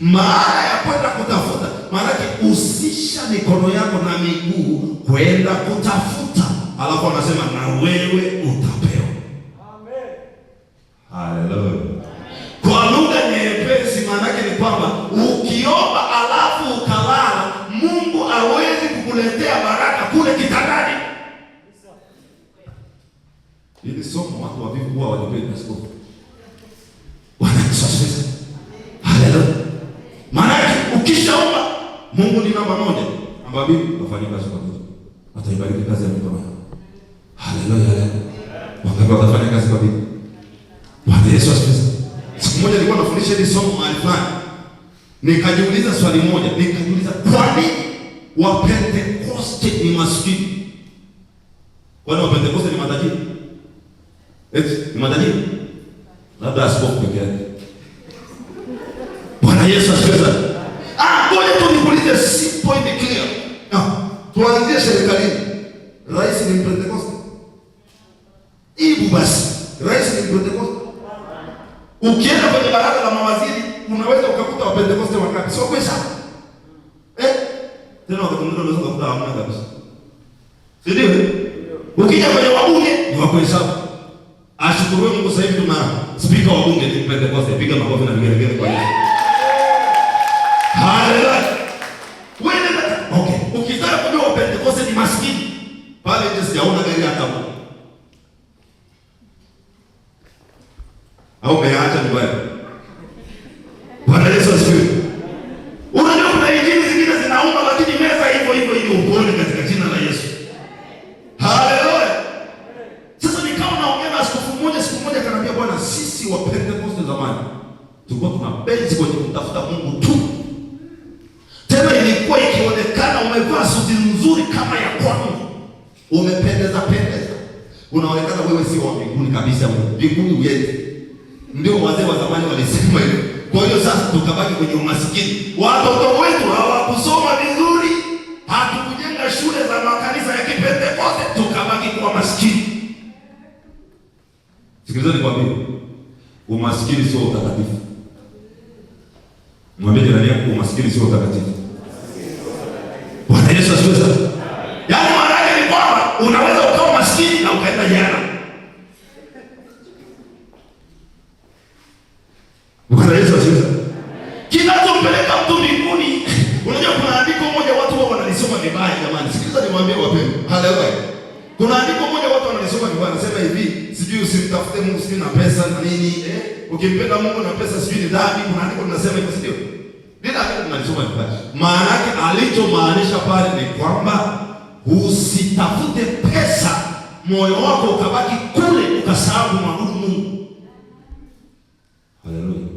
Maana ya kwenda kutafuta, maana yake usisha mikono yako na miguu kwenda kutafuta. Halafu anasema na wewe utapewa. Amen. Haleluya. Kwa lugha nyepesi, maana yake ni kwamba ukiomba alafu ukalala, Mungu hawezi kukuletea baraka kule kitandani. Hili somo watu wavivu huwa walipendi askofu. Bwana Yesu asifiwe. Haleluya. Maana yake ukishaomba, Mungu ni namba 1. Namba 2, wafanye kazi kwa bidii. Ataibariki kazi ya mikono yao. Haleluya, haleluya. Wangapi watafanya kazi kwa bidii? Bwana Yesu asifiwe. Siku moja nilikuwa nafundisha hili somo mahali fulani. Nikajiuliza swali moja, nikajiuliza kwa nini wa Pentekoste ni maskini? Kwani wa Pentekoste ni matajiri? Eti ni matajiri? Labda askofu peke yake. Bwana Yesu asifiwe sana. Ngoja tu nikuulize simple and clear. Tuanzie serikalini. Rais ni Mpentekoste? Ibu basi, rais ni Mpentekoste? Ukienda kwenye baraza la mawaziri unaweza ukakuta wa Pentekoste wangapi? Sio kweli sana. Tena wakati mwingine unaweza ukakuta hamna kabisa. Si ndio? Ukija kwenye wabunge ni wa kuhesabu. Ashukuriwe Mungu, sasa hivi tuna speaker wa bunge ni Pentekoste. Piga makofi na vigelegele kwa Yesu. Haleluya. Wewe nenda. Okay. Ukitaka kujua wa Pentekoste ni maskini, pale nje sijaona gari hata moja. Au umeacha nyumbani? Bwana Yesu asifiwe. Unajua kuna injili zingine zinauma, lakini meza hivyo hivyo ili upone katika jina la Yesu. Haleluya. Sasa nikawa naongea na askofu mmoja siku moja, akaniambia bwana, sisi wa Pentekoste zamani tulikuwa tuna base kwenye kumtafuta Mungu tu. Tena ilikuwa ikionekana umevaa suti nzuri kama ya kwangu, umependeza pendeza, unaonekana wewe sio wa mbinguni kabisa, mbinguni uende. Ndio wazee wa zamani walisema hivyo. Kwa hiyo sasa tukabaki kwenye umasikini. Watoto wetu hawakusoma vizuri, hatukujenga shule za makanisa ya Kipentekoste, tukabaki kuwa maskini. Sikiliza nikwambie, umaskini sio utakatifu. Mwambie jirani yako, umaskini sio utakatifu. Bwana Yesu asifiwe sana. Yaani maana yake ni kwamba unaweza ukawa maskini na ukaenda jela. Bwana Yesu asifiwe sana. Kinachompeleka mtu mbinguni, unajua kuna andiko moja watu wao wanalisoma vibaya jamani. Sikiliza niwaambie wapendwa. Haleluya. Kuna andiko moja watu wanalisoma vibaya, wanasema hivi, sijui usimtafute Mungu sijui na pesa na nini, Ukimpenda Mungu na pesa sijui ni dhambi. Kuna andiko linasema hivyo, si ndio? Ndio andiko tunalisoma vibaya. Maana yake alichomaanisha pale ni kwamba usitafute pesa moyo wako ukabaki kule ukasahau kumwabudu Mungu. Haleluya.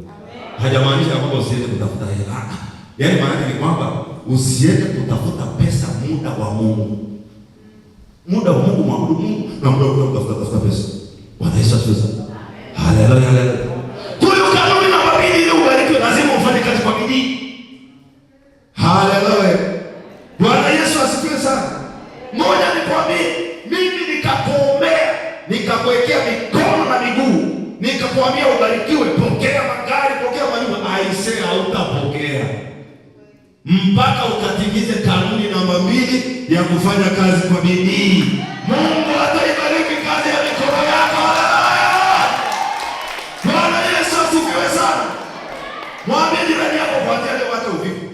Hajamaanisha kwamba usiende kutafuta hela. Yaani maana yake ni kwamba usiende kutafuta pesa muda wa Mungu. Muda wa Mungu mwabudu Mungu na muda wa kutafuta pesa. Bwana Yesu asifiwe sana. Haleluya, haleluya. Kwa hiyo kanuni namba 2 ili ubarikiwe lazima ufanye kazi kwa bidii. Haleluya. Bwana Yesu asifiwe sana. Moja nikwambie, mimi nikakuombea, nikakuwekea mikono na miguu, nikakwambia ubarikiwe, pokea magari, pokea manyumba, aisee hautapokea mpaka ukatimize kanuni namba 2 ya kufanya kazi kwa bidii. Mungu ataibariki kazi ya mikono yako. Bwana Yesu asifiwe sana. Mwambie jirani yako kuanzia leo acha uvivu.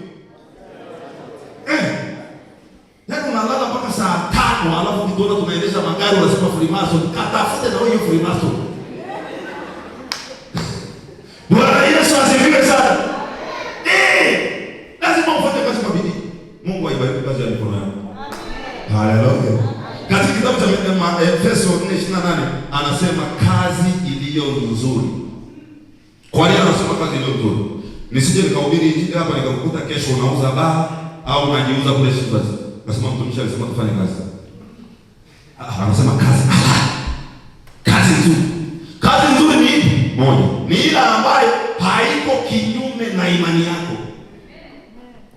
Yaani unalala mpaka saa 5 alafu ukituona tunaendesha magari unasema Freemason. Katafute na wewe Freemason. Bwana Yesu asifiwe sana. Lazima ufanye kazi kwa bidii. Mungu aibariki kazi ya mikono yako. Haleluya. Katika kitabu cha Efeso 4:28 anasema kazi iliyo nzuri. Kwa nini anasema kazi iliyo nzuri? Nisije nikahubiri injili hapa nikakukuta kesho unauza baa au unajiuza kule Shivas. Akasema mtumishi alisema tufanye kazi. Anasema kazi halali. Kazi nzuri. Kazi nzuri ni ipi? Moja, ni ile ambayo haiko kinyume na imani yako.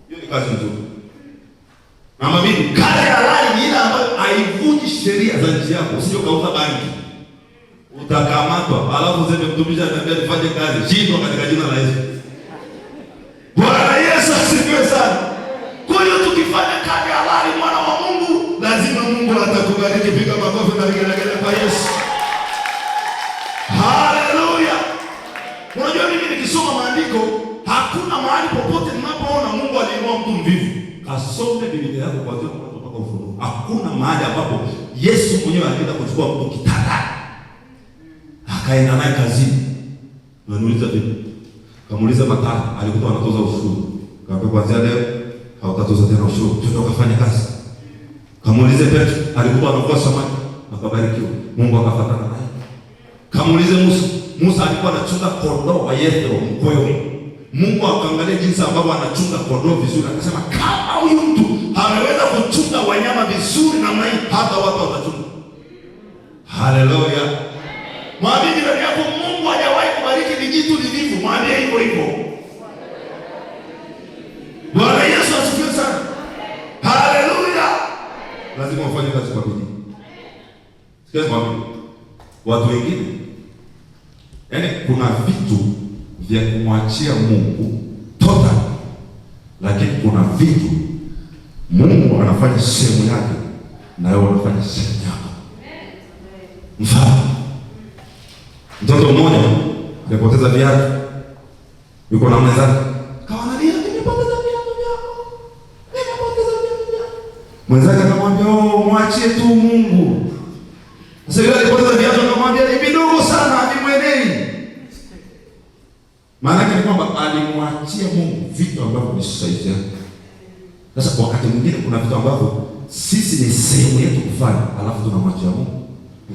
Hiyo ni kazi nzuri. Namba mbili, kazi halali ni ile ambayo haivunji sheria za nchi yako. Usije ukauza bangi, utakamatwa, alafu useme mtumishi ananiambia nifanye kazi. Shindwa katika jina la Yesu. Bwana Yesu asifiwe sana. Kwa hiyo tukifanya kazi halali, mwana wa Mungu, lazima Mungu atakubariki. Piga makofi na vigelegele kwa Yesu. Haleluya! Unajua mimi nikisoma maandiko, hakuna mahali popote ninapoona Mungu aliinua mtu mvivu. Kasome Biblia yako kuanzia Mwanzo mpaka Ufunuo. Hakuna mahali ambapo Yesu mwenyewe alienda kuchukua mtu kitandani akaenda naye kazini. Unaniuliza vipi? Kamuuliza Mathayo, alikuwa anatoza ushuru. Kaambia kuanzia leo hautatoza tena ushuru, twende ukafanya kazi. Kamuulize Petro, alikuwa anavua samaki, akabarikiwa. Mungu akafuatana naye. Kamuulize Musa, Musa alikuwa anachunga kondoo wa Yethro mkwewe. Mungu akaangalia jinsi ambavyo anachunga kondoo vizuri, akasema kama huyu mtu ameweza kuchunga wanyama vizuri namna hii, hata watu watachunga. Haleluya! Mwambie jirani yako, Mungu hajawahi kubariki vijitu vivivu. Mwambie hivyo hivyo. Bwana Yesu asifiwe sana. Haleluya! Lazima ufanye kazi kwa bidii. Sikia mwambie watu wengine, yaani kuna vitu vya kumwachia Mungu total, lakini kuna vitu Mungu anafanya sehemu yake na wewe unafanya sehemu yako. Mfano, mtoto mmoja alipoteza viatu, yuko na mwenzake, kawa analia, nimepoteza viatu vyako, nimepoteza viatu vyako. Mwenzake akamwambia, oh, mwachie tu Mungu. Sasa yule alipoteza viatu akamwambia, ni vidogo sana, havimwenei. Maana yake ni kwamba alimwachia Mungu vitu ambavyo ni size yake. Sasa wakati mwingine kuna vitu ambavyo sisi ni sehemu yetu kufanya, alafu tunamwachia Mungu.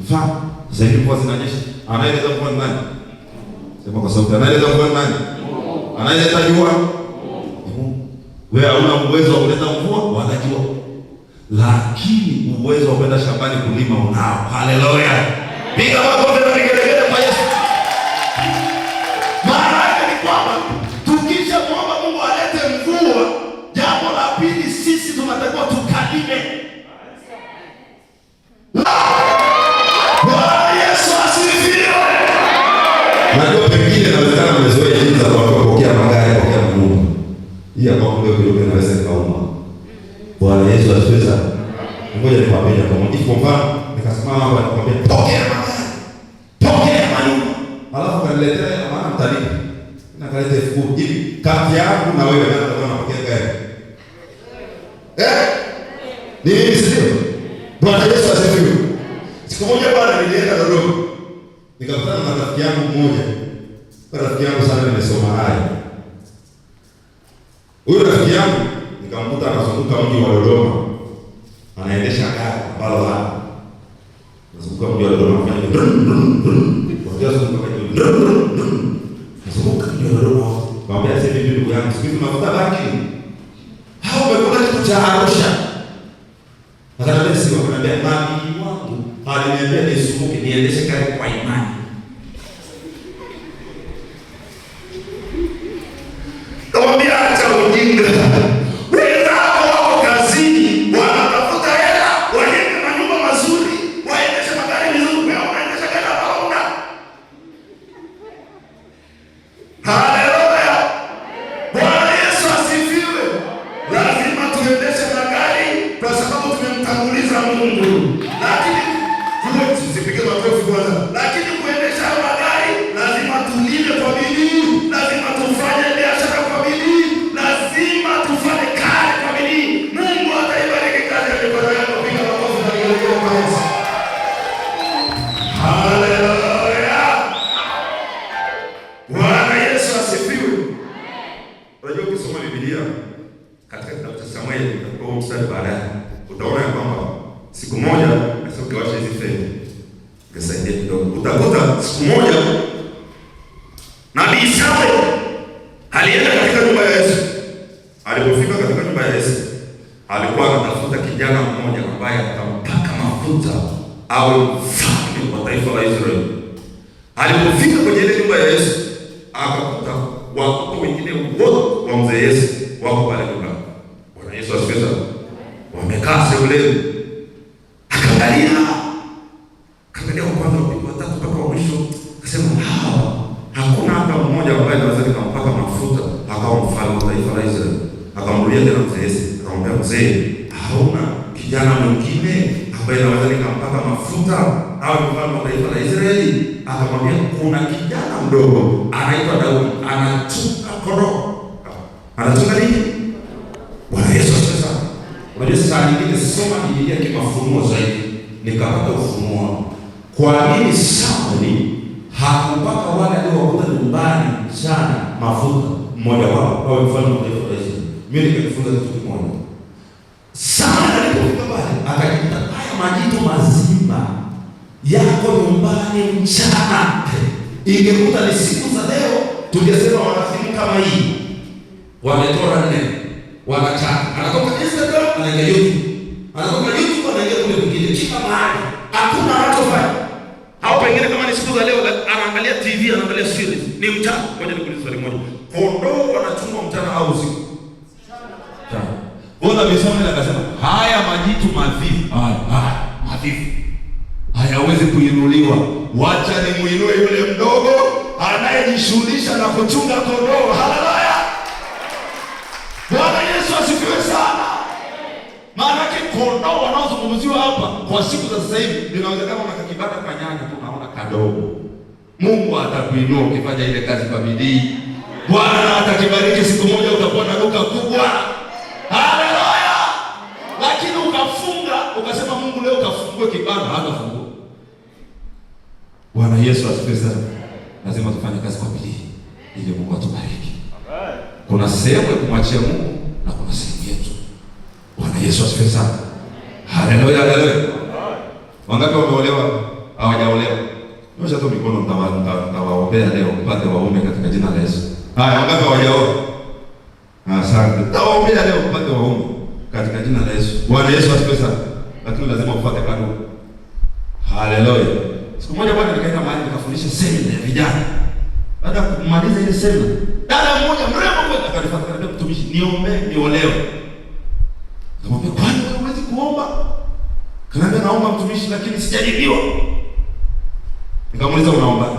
Mfano, sasa hivi mvua zinanyesha, anayeleta mvua ni nani? Sema kwa sauti, anayeleta mvua ni nani? Anayeleta jua ni Mungu. Wewe hauna uwezo wa kuleta mvua wala jua, lakini uwezo wa kwenda shambani kulima unao. Haleluya! Piga makofi na vigelegele kwa Yesu. Maana yake ni kwamba tukisha muomba Mungu alete mvua, jambo la pili sisi tunatakiwa tukalime. Bwana Yesu asifiwe. Najua pengine inawezekana mmezoea jinsi za kupokea magari, kupokea manyumba. Hii hapa kule kidogo inaweza ikauma. Bwana Yesu asifiwe sana. Ngoja nikwambie jambo moja. Kwa mfano, nikasimama hapa nikwambia pokea magari, pokea manyumba. Alafu kaniletea maana mtalipa. Na kaleta 10,000. Hivi kati yangu na wewe nani atakuwa anapokea gari? Ni mimi sio? Bwana Yesu asifiwe. Siku moja bwana nilienda Dodoma. Nikakutana na rafiki yangu mmoja. Rafiki yangu sana nimesoma naye. Huyu rafiki yangu nikamkuta anazunguka mji wa Dodoma. Anaendesha gari ambalo la anazunguka mji wa Dodoma anafanya drum drum drum. Kwa zunguka kwa drum drum drum. Anazunguka mji wa Dodoma. Kaambia sasa hivi ndugu yangu, siku hizi unavuta bangi. Hao umekula kitu cha Arusha. Akaniambia sio, akaniambia nabii wangu aliniambia nisumbuke niendeshe gari kwa imani. Nikamwambia acha ujinga. Wenzako wako kazini, wanatafuta hela, wajenge manyumba mazuri, waendeshe magari vizuri, wewe unaendesha gari ambalo huna. Haleluya! Bwana Yesu asifiwe. Lazima tuendeshe magari kwa sababu tumemtanguliza Mungu. Lakini tusipige makofi kwanza. Lakini kuendesha hayo magari lazima tulime kwa bidii, lazima tufanye biashara kwa bidii, lazima tufanye kazi kwa bidii. Mungu ataibariki kazi ya mikono yako. Piga makofi na vigelegele kwa Yesu. Haleluya! Bwana Yesu asifiwe. Unajua ukisoma Biblia katika kitabu cha Samueli, utakuwa mstari baadaye, utaona ya kwamba siku moja, sasa ukiwasha hizi feni ungesaidia kidogo, utakuta siku moja nabii Samuel alienda katika nyumba ya Yesu. Alipofika katika nyumba ya Yesu, alikuwa anatafuta Awe mfalme wa taifa la Israeli. Alipofika kwenye ile nyumba ya Yesu, akakuta watoto wengine wote wa mzee Yesu wako pale nyumbani. Bwana Yesu asifiwe sana. Wamekaa sebuleni. Akaangalia, akaangalia wa kwanza, wa pili, wa tatu mpaka wa mwisho, akasema hawa hakuna hata mmoja ambaye naweza nikampaka mafuta akawa mfalme wa taifa la Israeli. Akamrudia tena mzee Yesu, akamwambia mzee, hauna kijana mwingine ambaye naweza nikampaka mafuta awe mfalme wa taifa la Israeli? Akamwambia kuna kijana mdogo anaitwa Daudi, anachunga kondoo. Anachunga nini? Bwana Yesu asifiwe sana. Unajua saa nyingine soma Biblia kimafunuo zaidi, nikapata ufunuo. Kwa nini Samueli hakupaka wale aliowakuta nyumbani sana mafuta mmoja wao awe mfalme wa taifa la Israeli? Mimi nikajifunza kitu kimoja. Samueli alipofika pale akajikuta haya majitu mazima yako nyumbani mchana. Ingekuta ni siku za leo tungesema wanafimu kama hii wametoa nne, wanachana. Anatoka Instagram anaingia YouTube, anatoka YouTube anaingia kule kwingine, kila mahali hakuna anachofanya. Au pengine kama ni siku za leo anaangalia TV, anaangalia series, ni mchana. Ngoja nikuulize swali moja, kondoo wanachungwa mchana au usiku? Mchana. Bwana Samuel akasema haya majitu mavivu, haya haya mavivu hayawezi kuinuliwa, wacha nimuinue yule mdogo anayejishughulisha na kuchunga kondoo. Haleluya! Bwana Yesu asifiwe sana. Maanake kondoo wanaozungumziwa hapa kwa siku za sasa hivi, inawezekana una kakibanda kwa nyanya tu, unaona kadogo. Mungu atakuinua ukifanya ile kazi kwa bidii. Bwana atakibariki, siku moja utakuwa na duka kubwa. Haleluya! Lakini ukafunga ukasema, Mungu leo kafungue kibanda, hatafungua. Bwana Yesu asifiwe sana. Lazima tufanye kazi kwa bidii ili Mungu atubariki. Kuna sehemu ya kumwachia Mungu na kuna sehemu yetu. Bwana Yesu asifiwe sana. Haleluya, haleluya. Wangapi wameolewa? Hawajaolewa? Nyosha tu mikono, nitawaombea leo mpate waume katika jina la Yesu. Haya, wangapi hawajaoa? Asante. Nitawaombea leo mpate waume katika jina la Yesu. Bwana Yesu asifiwe sana. Lakini lazima ufuate kanuni. Haleluya. Siku moja bwana nikaenda mahali nikafundisha semina ya vijana. Baada ya kumaliza ile semina, dada mmoja mrembo kweli akanifuata akaniambia, mtumishi, niombe niolewe. Nikamwambia, kwani wewe huwezi kuomba? Kaniambia, naomba mtumishi, lakini sijajibiwa. Nikamuuliza, unaombaje?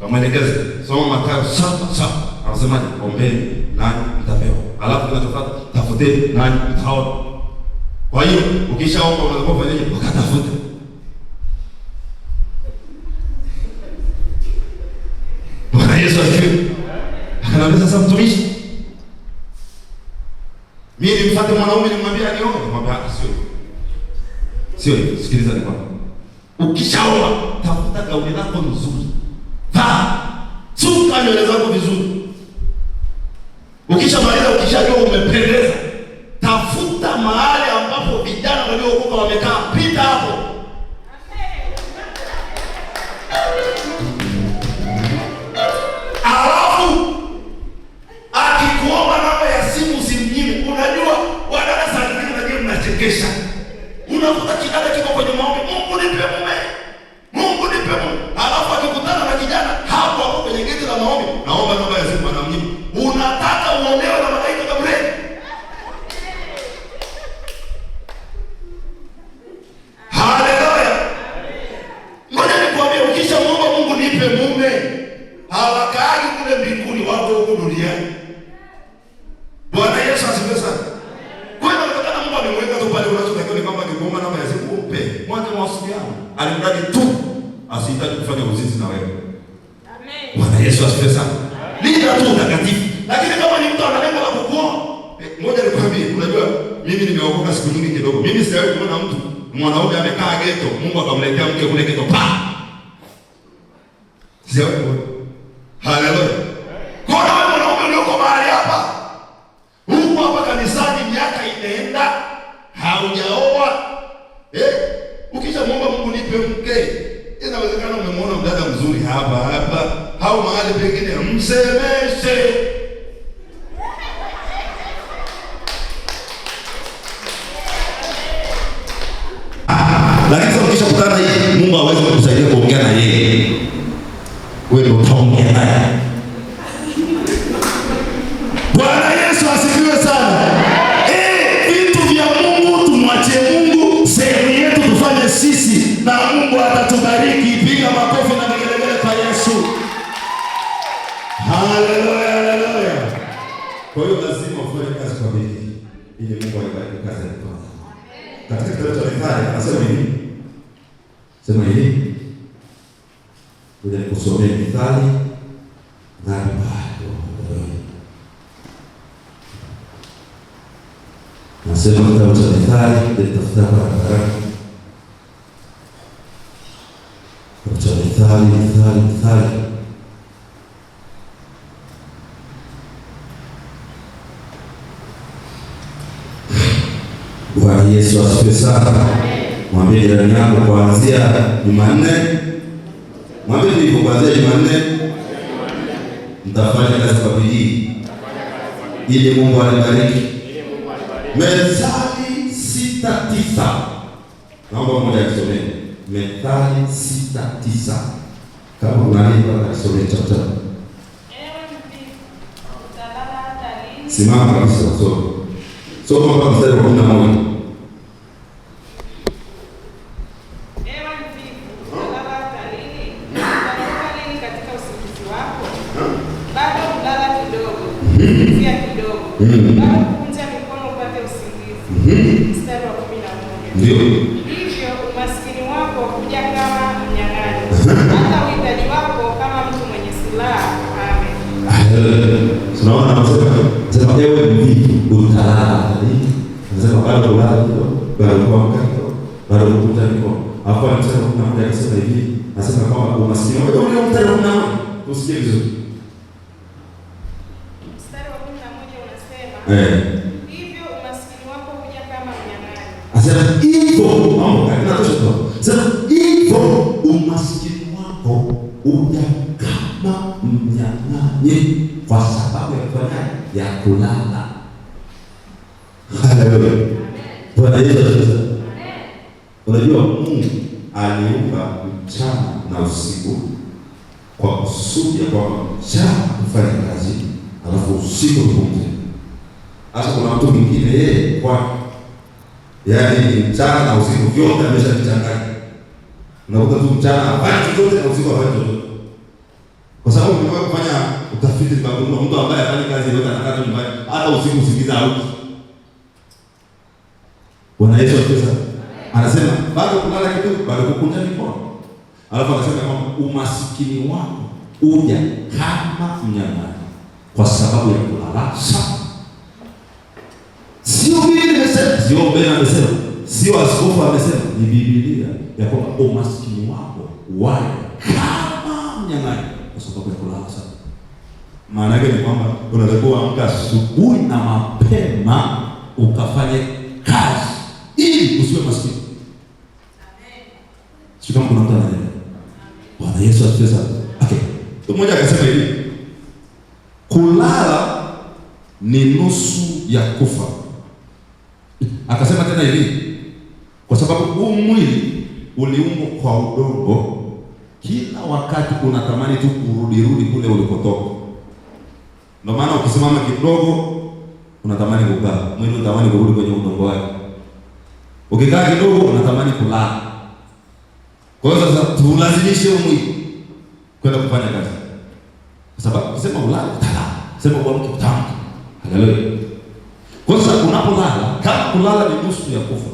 Nikamwelekeza, soma Mathayo 7:7. Anasemaje? Ombeni nanyi mtapewa. Alafu kinachofuata, tafuteni nanyi mtaona. Kwa hiyo ukishaomba unatakiwa ufanyeje? Ukatafute. Bwana Yesu asifiwe. Akaniambia, sasa mtumishi, mimi nimfuate mwanaume nimwambie anioe? Nikamwambia, sio hivyo. Sio hivyo. Sikiliza nikwambie. Ukishaoa, tafuta gauni lako nzuri. Vaa. Suka nywele zako vizuri. Ukishamaliza, ukishajua umependeza, tafuta mahali ambapo vijana waliookoka wamekaa, pita hapo. Alafu akikuomba namba ya simu usimnyime. Unajua wadada saa nyingine najua mnachekesha. Unakuta kidada kiko kwenye maombi, Mungu nipe mume, Mungu nipe mume. Alafu akikutana na kijana hapo hapo kwenye geti la maombi, naomba namba ya simu, anamnyima. Unataka uonewe na malaika Gabrieli? Haleluya! Ngoja nikwambie, ukishamuomba Mungu nipe mume, hawakaagi kule mbinguni, wako huku duniani. Bwana Yesu asifiwe sana. Kwa hiyo inawezekana Mungu amemweka tu pale, unachotakiwa ni kwamba akikuomba namba ya simu umpe, mwanze mawasiliano. Alimradi tu asihitaji kufanya uzinzi na wewe. Amen. Bwana Yesu asifiwe sana. Linda tu utakatifu. Lakini kama ni mtu ana lengo la kukuoa, ngoja nikwambie, unajua mimi nimeokoka siku nyingi kidogo. Mimi sijawahi kuona mtu mwanaume amekaa ghetto, Mungu akamletea mke kule ghetto pa. Sijawahi kuona. Haleluya. Kwa hiyo wewe mwanaume ulioko mahali hapa, huko hapa kanisani miaka imeenda, haujaoa. Ukishamuomba Mungu nipe mke, inawezekana umemwona mdada mzuri hapa hapa au mahali pengine, msemeshe. Lakini sasa ukishakutana Nitaongea naye. Bwana Yesu asifiwe sana. Vitu vya Mungu tumwachie Mungu, sehemu yetu tufanye sisi na Mungu atatubariki. Piga makofi na vigelegele kwa Yesu. Haleluya, haleluya. Kwa hiyo lazima ufanye kazi kwa bidii ili Mungu aibariki kazi ya mikono. Katika kitabu cha Mithali anasema hivi. Sema hivi. Ngoja nikusomee Mithali ngapi bado? Nasema kitabu cha Mithali, nitafuta kwa haraka. Kitabu cha Mithali, Mithali, Mithali. Bwana Yesu asifiwe sana. Mwambie jirani yako kuanzia Jumanne. Mwambie hivyo, kuanzia Jumanne mtafanya kazi kwa bidii ili Mungu alibariki. Methali 6:9. Naomba mmoja asomee. Methali 6:9. Kama kuna nini atasomea chapter. Ewe mvivu, utalala hata lini? Simama kabisa usome. Soma mpaka mstari wa 11. Ewe mvivu, utalala hata lini? Utaamka lini katika usingizi wako? Bado kulala kidogo, kusinzia kidogo. Bado kukunja mikono upate usingizi. Mstari wa 11. Ndio. Hivyo umaskini wako huja kama mnyang'anyi, hata uhitaji wako kama mtu mwenye silaha. Amen. Tunaona anasema ewe mvivu utalala hata lini? Anasema bado kulala kidogo, bado kuamka kidogo, bado kukunja mikono. Alafu anasema kuna mmoja akasema hivi, anasema kwamba umaskini wako ule mstari wa 11. Usikie vizuri. Mstari wa 11 unasema, hivyo umaskini wako huja kama mnyang'anyi. Anasema hivyo, mambo inatosha tu. Anasema hivyo umaskini wako uja kama mnyang'anyi kwa sababu ya kufanya ya kulala. Haleluya. Bwana Yesu asifiwe. Unajua Mungu aliumba mchana na usiku kwa kusudi ya kwamba mchana kufanya kazi alafu usiku tupumzike. Sasa kuna mtu mwingine yeye kwa yaani mchana na usiku vyote ameshavichanganya. Unakuta tu mchana hafanyi chochote na usiku hafanyi chochote. Kwa sababu niliwahi kufanya utafiti nikagundua mtu ambaye hafanyi kazi yote anakaa tu nyumbani hata usiku usingiza hauji. Bwana Yesu asifiwe sana. Anasema bado kulala kidogo, bado kukunja mikono. Alafu akasema kwamba umasikini wako uja kama mnyang'anyi kwa sababu ya kulala sana. Sio mimi nimesema, sio Ben amesema, sio askofu amesema, ni Biblia ya kwamba umasikini wako waja kama mnyang'anyi kwa sababu ya kulala sana. Maana yake ni kwamba unatakiwa kuamka asubuhi na mapema ukafanye kazi ili usiwe maskini. Sio kama kuna mtu anaelewa. Bwana Yesu asifiwe sana. Okay. Mtu mmoja akasema hivi, kulala ni nusu ya kufa. Akasema tena hivi, kwa sababu huu mwili uliumbwa kwa udongo, kila wakati unatamani tu kurudi kule ulikotoka. Ndio maana ukisimama kidogo unatamani kukaa, mwili unatamani kurudi kwenye udongo wake. Ukikaa kidogo unatamani kulala. Kwa hiyo sasa tuulazimishe huu mwili kwenda kufanya kazi. Kwa sababu ukisema ulale utalala, ukisema uamke utaamka. Haleluya. Kwa hiyo sasa unapolala, kama kulala ni nusu ya kufa,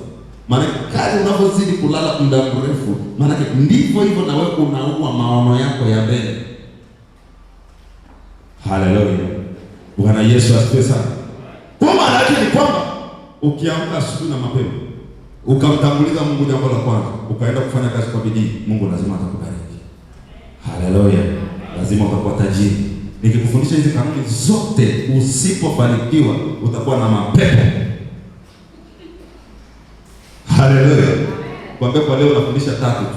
maana kadri unavyozidi kulala muda mrefu, maana ndivyo hivyo na wewe unaua maono yako ya mbele. Haleluya. Bwana Yesu asifiwe sana. Kwa maana yake ni kwamba ukiamka asubuhi na mapema, ukamtanguliza Mungu jambo la kwanza, ukaenda kufanya kazi kwa bidii, Mungu lazima atakubariki. Haleluya. Lazima utakuwa tajiri. Nikikufundisha hizi kanuni zote, usipofanikiwa utakuwa na mapepo. Haleluya. Kwambia kwa leo nafundisha 3 tu,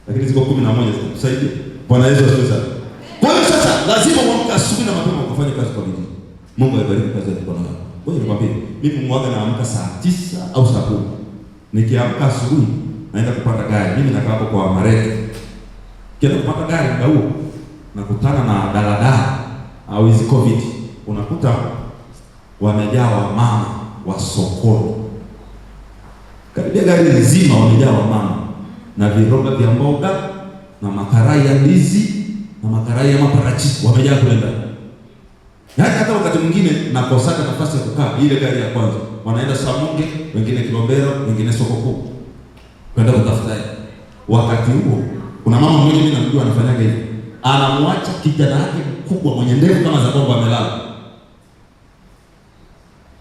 lakini ziko 11 zitakusaidia. Bwana Yesu asifiwe sana. Kwa hiyo sasa lazima uamke asubuhi na mapema ukafanye kazi kwa bidii. Mungu aibariki kazi ya mikono yako. Ngoja nikwambie, mimi mwaga naamka saa 9 au saa 10. Nikiamka asubuhi naenda kupanda gari. Mimi nakaa hapo kwa Mareke. Kienda kupanda gari muda huo. Nakutana na daladala au hizi COVID, unakuta wamejaa wamama wa sokoni, karibia gari nzima wamejaa wamama na viroba vya mboga na makarai ya ndizi na makarai ya maparachichi, wamejaa kule ndani. Yaani hata wakati mwingine nakosaka nafasi ya kukaa ile gari ya kwanza, wanaenda Samunge, wengine Kilombero, wengine soko kuu kwenda kutafuta hela. Wakati huo kuna mama mmoja mimi namjua anafanyaga hivi, anamwacha kijana wake mkubwa mwenye ndevu kama za bongo amelala,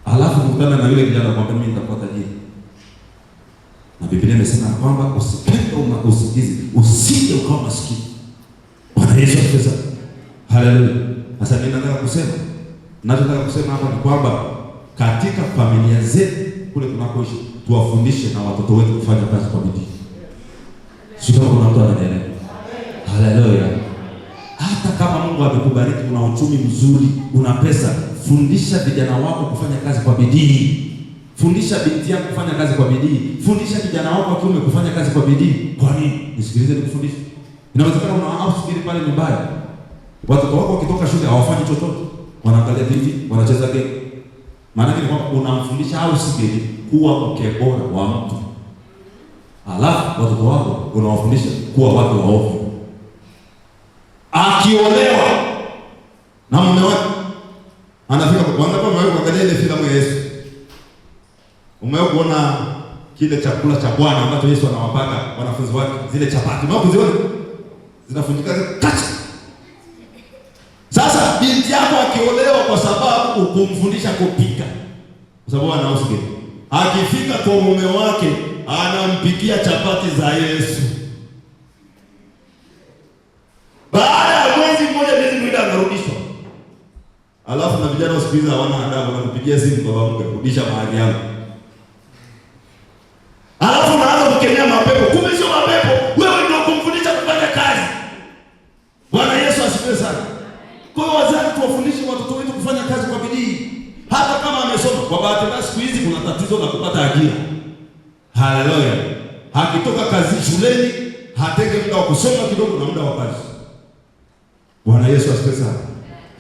alafu kukutana na yule kijana akamwambia, mimi nitakuwa tajiri. Na Biblia imesema kwamba usipende usingizi, usije ukawa maskini. Bwana Yesu asifiwe sana. Haleluya. Sasa mimi nataka kusema, ninachotaka kusema hapa ni kwamba katika familia zetu kule tunakoishi tuwafundishe na watoto wetu kufanya kazi kwa bidii. Sio kama kuna mtu ananielewa. Haleluya. Hata kama Mungu amekubariki, una uchumi mzuri, una pesa, fundisha vijana wako kufanya kazi kwa bidii. Fundisha binti yako kufanya kazi kwa bidii. Fundisha kijana wako wa kiume kufanya kazi kwa bidii. Kwa nini? Nisikilize nikufundishe. Inawezekana una house girl pale nyumbani. Watoto wako wakitoka shule hawafanyi chochote. Wanaangalia TV, wanacheza game. Maana yake ni kwamba unamfundisha house girl kuwa mke bora wa mtu. Alafu watoto wako unawafundisha kuwa watu waovu. Akiolewa na mume wake anafika kwanza, kwa mume wake, ile filamu ya Yesu. Umewahi kuona kile chakula cha Bwana ambacho Yesu anawapaka wanafunzi wake, zile chapati? Umewahi kuziona? Zinafunjika kacha. Sasa binti yako akiolewa kwa sababu ukumfundisha kupika, kwa sababu ana house girl, akifika kwa mume wake anampikia chapati za Yesu. Baada ya mwezi mmoja, miezi miwili anarudishwa. Alafu na vijana siku hizi hawana adabu, wanakupigia simu, baba mkwe, rudisha mahali yangu. Alafu unaanza kukemea mapepo, kumbe sio mapepo, wewe ndio kumfundisha kufanya kazi. Bwana Yesu asifiwe sana. Kwa hiyo wazazi, tuwafundishe watoto wetu kufanya kazi kwa bidii, hata kama amesoma. Kwa bahati mbaya siku hizi kuna tatizo la kupata ajira. Haleluya. Akitoka kazi shuleni, hatenge muda wa kusoma kidogo na muda wa kazi. Bwana Yesu asifiwe sana.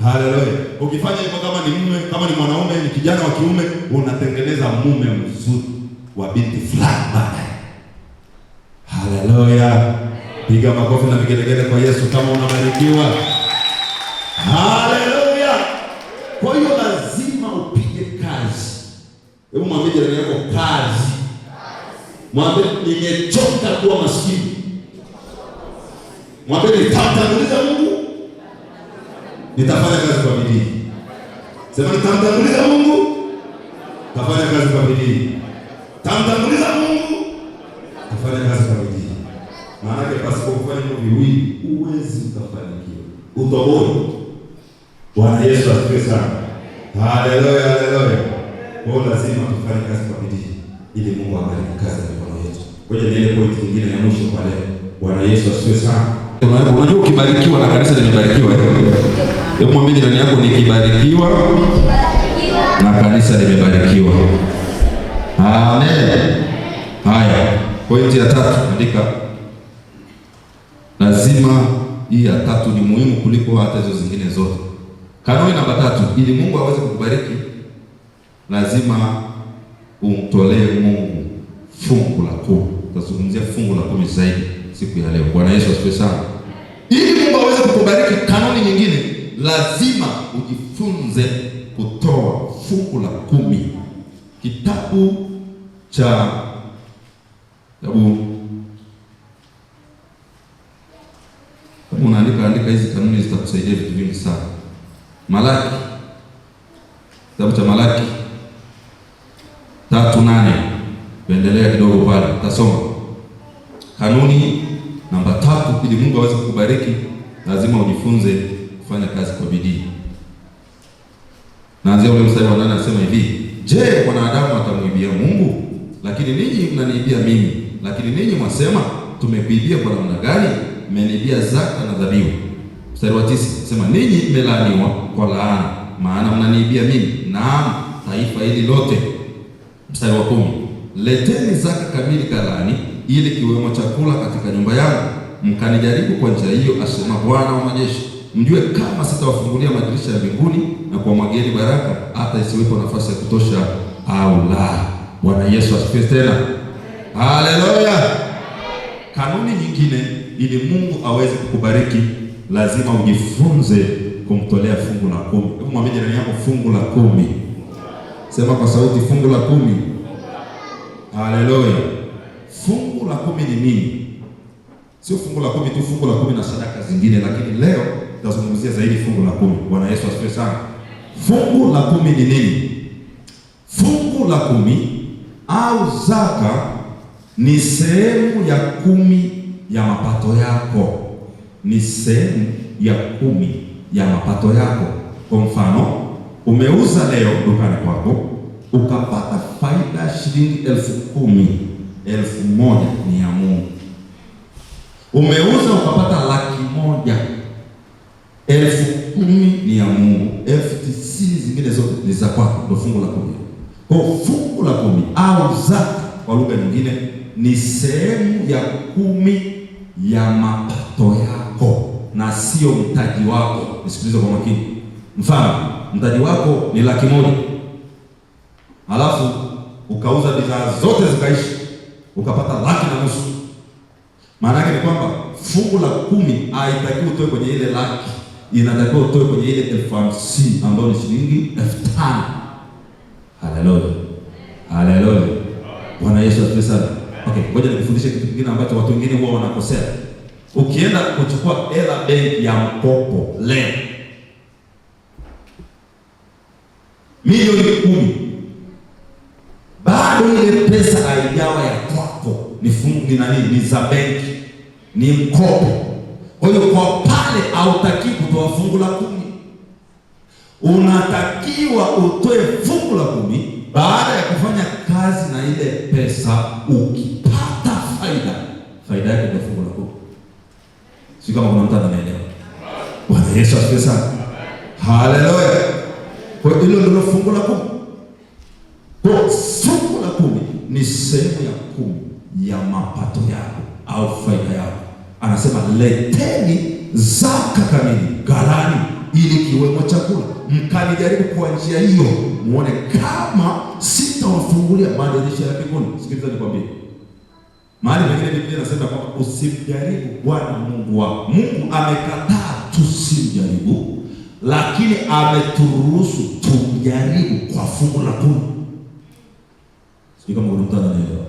Haleluya. Ukifanya hivyo, kama ni mume, kama ni mwanaume, ni kijana wa kiume, unatengeneza mume mzuri wa binti fulani baadaye. Haleluya. Piga makofi na vigelegele kwa Yesu kama unabarikiwa. Haleluya. Kwa hiyo lazima upige kazi. Hebu mwambie jirani yako kazi. Mwambie nimechoka kuwa maskini. Mwambie nitamtanguliza Mungu, nitafanya kazi kwa bidii. Sema nitamtanguliza Mungu, nitafanya kazi kwa bidii. Tamtanguliza Mungu, nitafanya kazi kwa bidii. Maana yake pasipo kufanya hivyo viwili huwezi ukafanikiwa. Utoboe. Bwana Yesu asifiwe sana. Haleluya, haleluya. Kwa hiyo lazima tufanye kazi kwa bidii ili Mungu abariki kazi ya mikono yetu. Ngoja niende point nyingine ya mwisho kwa leo. Bwana Yesu asifiwe sana. Unajua ukibarikiwa na kanisa limebarikiwa. Hebu mwambie jirani yako, nikibarikiwa na kanisa limebarikiwa. Amen. Haya, pointi ya tatu andika. Lazima hii ya tatu ni muhimu kuliko hata hizo zingine zote. Kanuni namba 3, ili Mungu aweze kukubariki lazima umtolee Mungu fungu la 10. Tutazungumzia fungu la 10 zaidi siku ya leo. Bwana Yesu asifiwe sana. Ili Mungu aweze kukubariki, kanuni nyingine, lazima ujifunze kutoa fungu la 10. Kitabu cha Hebu kama unaandika andika, hizi kanuni zitakusaidia vitu vingi sana. Malaki, kitabu cha Malaki 3:8, tuendelea kidogo pale, tutasoma kanuni namba 3. Ili Mungu aweze kukubariki lazima ujifunze kufanya kazi kwa bidii. Naanzia ule mstari wa 8, anasema hivi: je, mwanadamu atamuibia Mungu? Lakini ninyi mnaniibia mimi. Lakini ninyi mwasema, tumekuibia kwa namna gani? Mmeniibia zaka na dhabihu. Mstari wa 9 sema, ninyi mmelaaniwa kwa laana, maana mnaniibia mimi, naam taifa hili lote. Mstari wa 10, leteni zaka kamili ghalani, ili kiwemo chakula katika nyumba yangu, mkanijaribu kwa njia hiyo, asema Bwana wa majeshi, mjue kama sitawafungulia madirisha ya mbinguni na kuwamwagieni baraka hata isiwepo nafasi ya kutosha au la. Bwana Yesu asifiwe tena. Haleluya. Kanuni nyingine, ili Mungu aweze kukubariki lazima ujifunze kumtolea fungu la 10. Hebu mwambie jirani yako fungu la 10. Sema kwa sauti, fungu la 10. Haleluya. Fungu la 10 ni nini? Sio fungu la 10 tu, fungu la 10 na sadaka zingine, lakini leo tutazungumzia zaidi fungu la 10. Bwana Yesu asifiwe sana. Fungu la 10 ni nini? Fungu la 10 au zaka ni sehemu ya 10 ya mapato yako. Ni sehemu ya 10 ya mapato yako. Kwa mfano, umeuza leo dukani kwako ukapata faida shilingi 10,000, 1,000 ni ya Mungu. Umeuza ukapata 100,000, 10,000 ni ya Mungu, 90,000 zingine zote ni za kwako. Ndio fungu la 10. Kwa fungu la 10 au zaka kwa lugha nyingine ni sehemu ya 10 ya mapato yako na sio mtaji wako. Nisikilize kwa makini. Mfano, mtaji wako ni 100,000, halafu ukauza bidhaa zote zikaishi, ukapata 150,000. Maana yake ni kwamba fungu la 10 haitakiwi utoe kwenye ile 100,000, inatakiwa utoe kwenye ile 50,000 ambayo ni shilingi 5,000. Haleluya. Haleluya. Bwana Yesu asifiwe sana. Okay, ngoja nikufundishe kitu kingine ambacho watu wengine huwa wanakosea. Ukienda kuchukua hela benki ya mkopo leo milioni 10, bado ile pesa haijawa ya kwako, ni fungu, ni nani, ni za benki, ni mkopo. Kwa hiyo kwa pale hautaki kutoa fungu la 10, unatakiwa utoe fungu la 10 baada ya kufanya kazi na ile pesa. Ukipata faida, faida yake ndio fungu la 10. Sio kama kuna mtu ananielewa. Bwana Yesu asifiwe sana. Haleluya. Kwa hiyo hilo ndilo fungu la 10. Kwa fungu la 10 ni sehemu ya 10 ya mapato yako au faida yako. Anasema leteni zaka kamili ghalani, ili kiwemo chakula, mkanijaribu kwa njia hiyo, muone kama sitawafungulia madirisha ya mbinguni. Sikiliza nikwambie, mahali pengine Biblia inasema kwamba usimjaribu Bwana Mungu wako. Mungu amekataa tusimjaribu, lakini ameturuhusu tumjaribu kwa fungu la 10. Sijui kama kuna mtu ananielewa.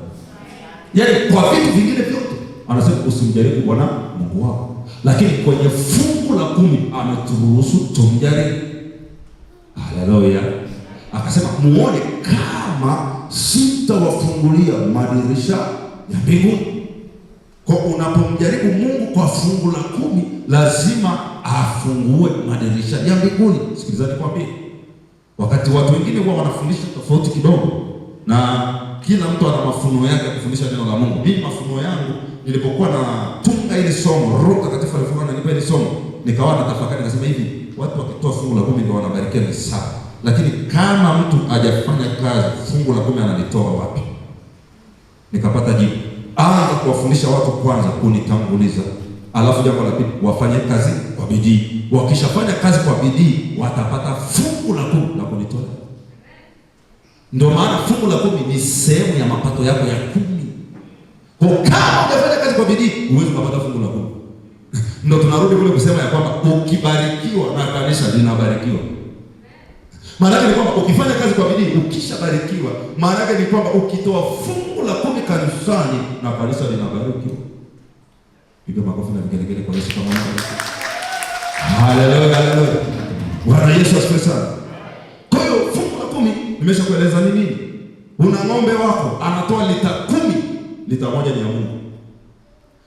Yaani kwa vitu vingine vyote anasema usimjaribu Bwana Mungu wako, lakini kwenye fungu la 10 ameturuhusu tumjaribu. Haleluya. Akasema muone kama sitawafungulia madirisha ya mbinguni. Kwa unapomjaribu Mungu kwa fungu la 10, lazima afungue madirisha ya mbinguni. Sikilizani nikwambie, wakati watu wengine huwa wanafundisha tofauti kidogo, na kila mtu ana mafunuo yake ya kufundisha neno la Mungu. Mimi mafunuo yangu nilipokuwa natunga ile somo, Roho Mtakatifu alikuwa ananipa ile somo, nikawa natafakari, nikasema hivi, watu wakitoa fungu la 10 ndio wanabarikiwa, ni sawa, lakini kama mtu hajafanya kazi, fungu la 10 analitoa wapi? Nikapata jibu, anza kuwafundisha watu kwanza kunitanguliza, alafu jambo la pili wafanye kazi kwa bidii. Wakishafanya kazi kwa bidii watapata fungu la 10 la kunitoa. Ndio maana fungu la 10 ni sehemu ya mapato yako ya 10. Kwa kama hujafanya kazi kwa bidii huwezi kupata fungu la 10. Ndio tunarudi kule kusema ya kwamba ukibarikiwa na kanisa linabarikiwa. Maana yake ni kwamba ukifanya kazi kwa bidii ukishabarikiwa, maana yake ni kwamba ukitoa fungu la 10 kanisani na kanisa linabarikiwa. Piga makofi na vigelegele kwa Yesu kama Mungu. Haleluya, haleluya. Bwana Yesu asifiwe sana. Kwa hiyo fungu la 10 nimeshakueleza ni nini. Una ng'ombe wako anatoa lita 10, lita 1 ni ya Mungu.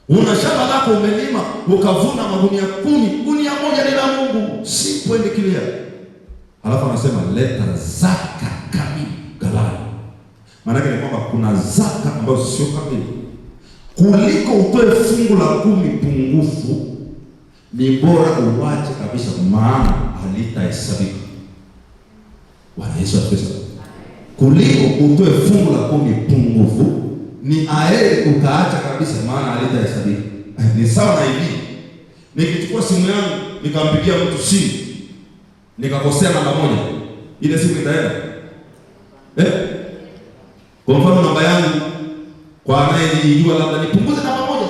Una shamba lako umelima ukavuna magunia 10, gunia 1 ni la Mungu. Si point clear. Alafu anasema leta zaka kamili ghalani. Maana yake ni kwamba kuna zaka ambayo sio kamili. Kuliko utoe fungu la 10 pungufu, ni bora uache kabisa, maana halitahesabika. Bwana Yesu asifiwe sana. Kuliko utoe fungu la 10 pungufu, ni aheri ukaacha kabisa, maana halitahesabika. Ni sawa na hivi, nikichukua simu yangu nikampigia mtu simu nikakosea namba moja, ile simu itaenda? Kwa mfano namba yangu kwa anayenijua labda nipunguze namba moja,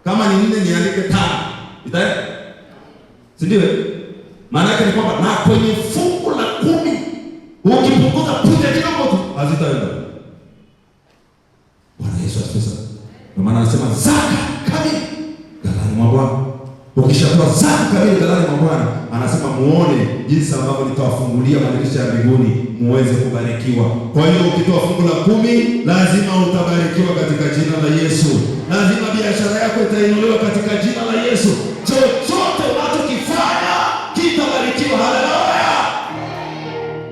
kama ni 4 niandike 5, itaenda? Si ndio? Maana yake ni kwamba na kwenye fungu la 10 ukipunguza punje kidogo tu hazitaenda. Bwana Yesu asifiwe sana. Ndio maana anasema zaka kamili ghalani mwa Bwana. Ukishatoa zaka kamili ghalani mwa Bwana, anasema muone jinsi ambavyo nitawafungulia madirisha ya mbinguni muweze kubarikiwa. Kwa hiyo ukitoa fungu la 10 lazima utabarikiwa katika jina la Yesu. Lazima biashara yako itainuliwa katika jina la Yesu. Chochote unachokifanya kitabarikiwa. Haleluya!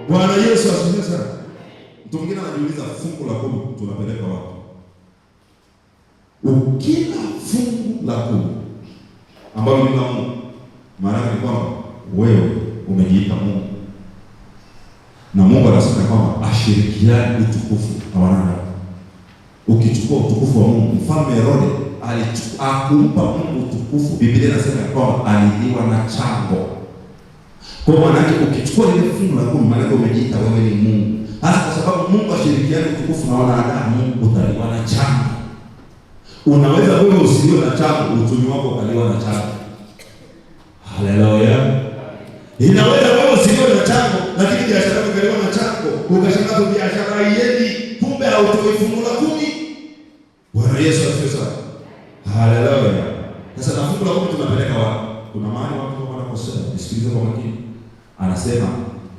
Bwana Yesu asifiwe sana. Mtu mwingine anajiuliza fungu la 10 tunapeleka wapi? Ukila fungu la 10 ambalo ni la Mungu, maana yake ni kwamba wewe umejiita Mungu, na Mungu anasema kwamba ashirikiane utukufu na wanadamu. Ukichukua utukufu wa Mungu, mfalme Herode akumpa Mungu utukufu, Biblia inasema kwamba aliliwa na chango. Kwa maana yake ukichukua ile fungu la 10, maana yake umejiita wewe ni Mungu. Hasa kwa sababu Mungu ashirikiane utukufu na wanadamu, utaliwa na chango. Unaweza wewe usiliwe na chango, uchumi wako ukaliwa na chango. Haleluya. Inaweza wewe usiliwe na chango, lakini biashara yako ikaliwa na chango, ukashangaa tu biashara haiendi, kumbe hautoi fungu la 10. Bwana Yesu asifiwe sana. Haleluya. Sasa na fungu la 10 tunapeleka wapi? Kuna mahali watu wanakosea. Nisikilize kwa makini. Anasema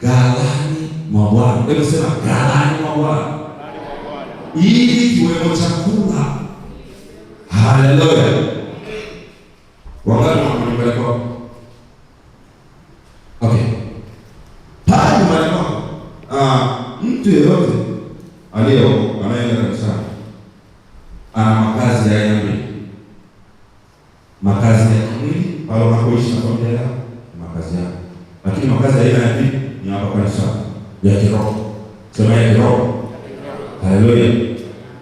ghalani mwa Bwana. Hebu sema ghalani mwa Bwana. Ili kiwemo chakula. Haleluya. Wangapi wako nyumbani kwako? Okay. Pale nyumbani kwako, mtu yeyote aliyeokoka anayeenda kanisani ana makazi ya aina mbili. Makazi ya kimwili pale unapoishi na familia yako, makazi yako. Lakini makazi ya aina ya pili ni hapa kanisani, ya kiroho. Sema ya kiroho. Haleluya.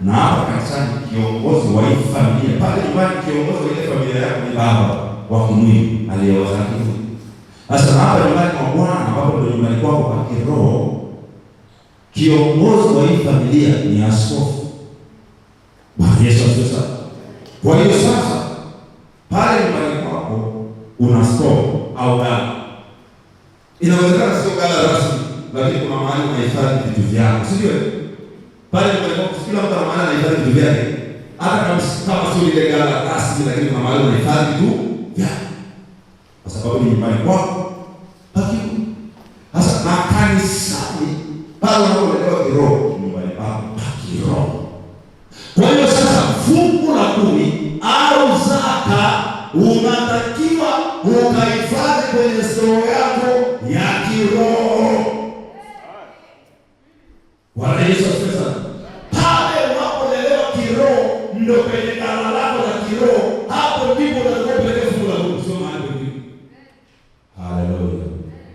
Na hapa kanisani kiongozi wa hii familia, pale nyumbani kiongozi wa ile familia yako ni baba wa kimwili aliyewazaa kimwili. Sasa hapa nyumbani kwa Bwana ambapo ndio nyumbani kwako kwa kiroho, kiongozi wa hii familia ni askofu. Bwana Yesu asifiwe sana. Kwa hiyo sasa pale nyumbani kwako una store au ghala. Inawezekana sio ghala rasmi, lakini kuna mahali unahifadhi vitu vyako, si ndio? Pale nyumbani kwako kila mtu ana mahali anahifadhi vitu vyake. Hata kama sio ile ghala rasmi, lakini kuna mahali unahifadhi vitu vyako, kwa sababu ni nyumbani kwako. Sasa na kanisani pale unapoelewa kiroho, nyumbani pako pa kiroho. Kwa hiyo sasa fungu la 10 au zaka unatakiwa ukahifadhi kwenye store yako ya kiroho. Bwana Yesu asifiwe sana. Pale unapolelewa kiroho ndio kwenye ghala lako la kiroho, hapo ndipo utakapopeleka fungu la 10, sio mahali pengine. Haleluya.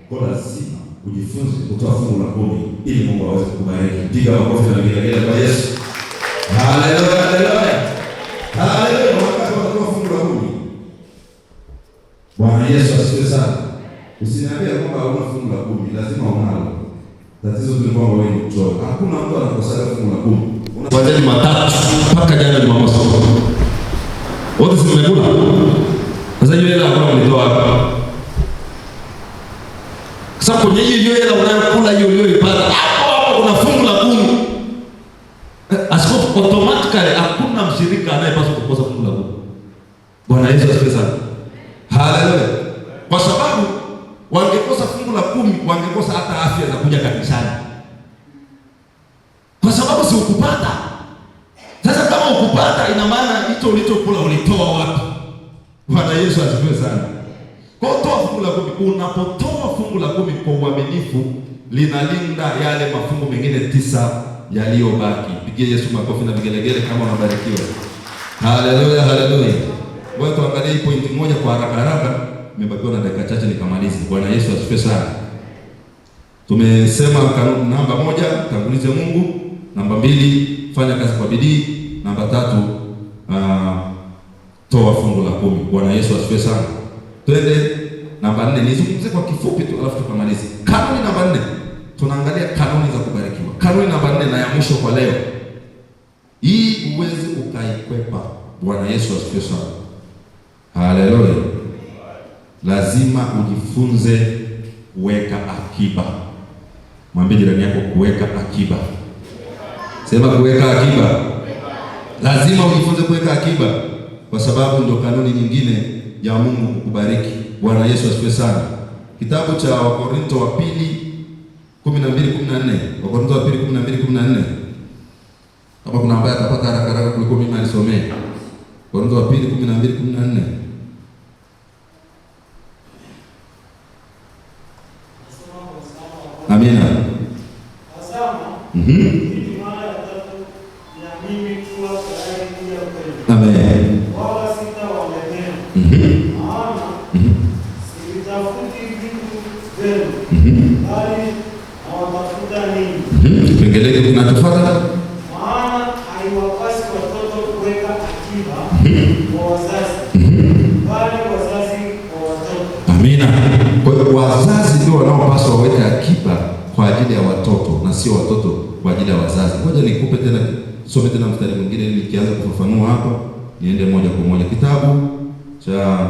Kwa lazima ujifunze kutoa fungu la 10 ili Mungu aweze kukubariki. Piga makofi na vigelegele kwa Yesu. Haleluya, haleluya. Haleluya. Wakati wanatoa fungu la 10. Bwana Yesu asifiwe sana. Usiniambie kwamba hauna fungu la 10, lazima unalo. Tatizo ni kwamba wewe ni mchoyo. Hakuna mtu anakosa fungu la 10. Kuanzia Jumatatu mpaka jana Jumamosi. Wote si mmekula? Sasa hiyo hela hakuna mlitoa wapi? Sasa kwenye hiyo hela unayokula hiyo uliyoipata, hapo kuna fungu la 10. Askofu, automatically hakuna mshirika anayepaswa kukosa fungu la 10. Bwana Yesu asifiwe sana. Haleluya. Kwa sababu wangekosa fungu la 10, wangekosa hata afya za kuja kanisani. Kwa sababu si ukupata. Sasa kama ukupata, ina maana hicho ulichokula ulitoa wapi? Bwana Yesu asifiwe sana. Kwa hiyo toa fungu la 10. Unapotoa fungu la 10 kwa uaminifu, linalinda yale mafungu mengine 9 yaliyobaki. Pigie Yesu makofi na vigelegele kama unabarikiwa. Haleluya, haleluya. Ngoja tuangalie hii pointi moja kwa haraka haraka. Nimebakiwa na dakika chache nikamalize. Bwana Yesu asifiwe sana. Tumesema kanuni namba 1, tangulize Mungu. Namba 2, fanya kazi kwa bidii. Namba 3, toa fungu la 10. Bwana Yesu asifiwe sana. Twende Namba 4, nizungumzie kwa kifupi tu alafu tukamalize. Kanuni namba 4, tunaangalia kanuni za kubarikiwa. Kanuni namba 4 na ya mwisho kwa leo. Hii huwezi ukaikwepa. Bwana Yesu asifiwe sana. Haleluya. Lazima ujifunze kuweka akiba. Mwambie jirani yako kuweka akiba. Sema kuweka akiba. Lazima ujifunze kuweka akiba, kwa sababu ndio kanuni nyingine ya Mungu kukubariki. Bwana Yesu asifiwe sana. Kitabu cha Wakorinto wa pili 12:14. Wakorinto wa pili 12:14. Kama kuna ambaye atapata haraka haraka kuliko mimi alisomee. Wakorinto wa pili 12:14. Amina. Hii mara ya tatu ya mimi kuwa tayari kuja kwenu. Amen. Wala sitawalemea. Maana sivitafuti vitu vyenu, bali nawatafuta ninyi. Kipengele kinachofuata. Maana haiwapasi watoto kuweka akiba kwa wazazi, bali wazazi kwa watoto. Amina. Kwa hiyo wazazi ndio wanaopaswa waweke akiba kwa ajili ya watoto na sio watoto kwa ajili ya wazazi. Ngoja nikupe tena, some tena mstari mwingine ili nikianza kufafanua hapa niende moja kwa moja. Kitabu cha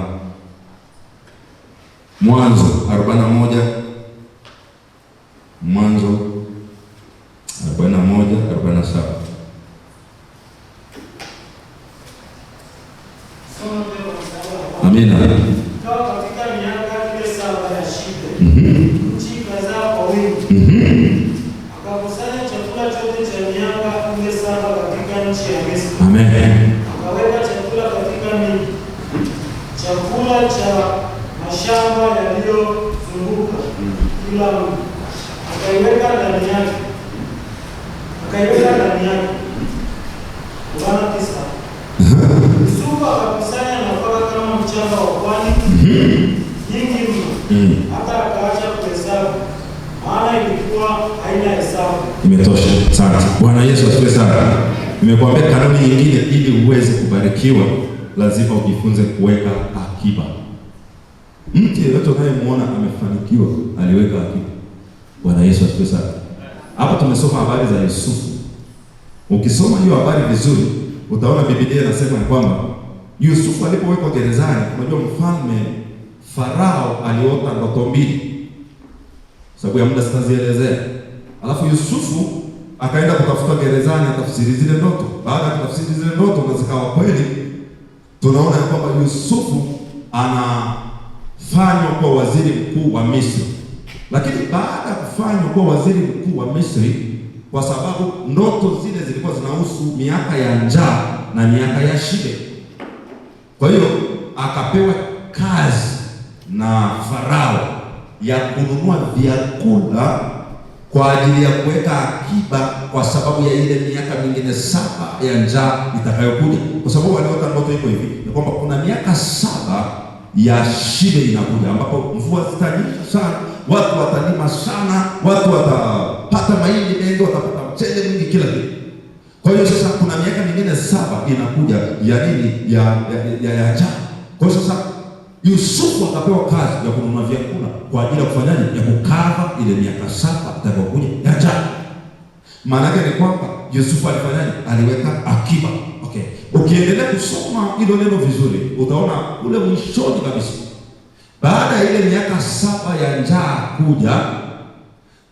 Mwanzo 41, Mwanzo 41:47. Amina. Katika miaka ile 7 ya shibe, nchi ikazaa kwa wingi. Akakusanya chakula chote cha miaka ile 7 katika nchi ya Misri. Amen. Akaweka chakula katika miji, chakula cha mashamba yaliyozunguka kila mji. Akaiweka ndani yake. Akaiweka ndani yake. 9. Yusufu akakusanya nafaka kama mchanga wa pwani, nyingi mno, hata akaacha kuhesabu, maana ilikuwa haina hesabu. Imetosha. Asante. Bwana Yesu asifiwe sana. Nimekuambia kanuni nyingine, ili uweze kubarikiwa lazima ujifunze kuweka akiba. Mtu yeyote unayemuona amefanikiwa aliweka akiba. Bwana Yesu asifiwe sana. Hapa tumesoma habari za Yusufu. Ukisoma hiyo habari vizuri utaona Biblia inasema kwamba Yusufu alipowekwa gerezani, unajua mfalme Farao aliota ndoto mbili. Sababu ya muda sitazielezea. Alafu Yusufu akaenda kutafuta gerezani atafsiri zile ndoto. Baada ya kutafsiri zile ndoto na zikawa kweli, tunaona kwamba Yusufu anafanywa kuwa waziri mkuu wa Misri. Lakini baada ya kufanywa kuwa waziri mkuu wa Misri, kwa sababu ndoto zile zilikuwa zinahusu miaka ya njaa na miaka ya shibe, kwa hiyo akapewa kazi na Farao ya kununua vyakula kwa ajili ya kuweka akiba kwa sababu ya ile miaka mingine 7 ya njaa itakayokuja. Kwa sababu waliota ndoto iko hivi, ni kwamba kuna miaka 7 ya shibe inakuja, ambapo mvua zitanyesha sana, watu watalima sana, watu watapata mahindi mengi, watapata mchele mwingi, kila kitu. Kwa hiyo sasa kuna miaka mingine 7 inakuja ya nini? Ya njaa. Kwa hiyo sasa Yusufu akapewa kazi ya kununua vyakula kwa ajili ya kufanyaje? Ya kukava ile miaka 7 itakayokuja ya njaa. Maana yake ni kwamba Yusufu alifanyaje? Aliweka akiba. Okay. Ukiendelea kusoma hilo neno vizuri, utaona ule mwishoni kabisa, baada ya ile miaka 7 ya njaa kuja,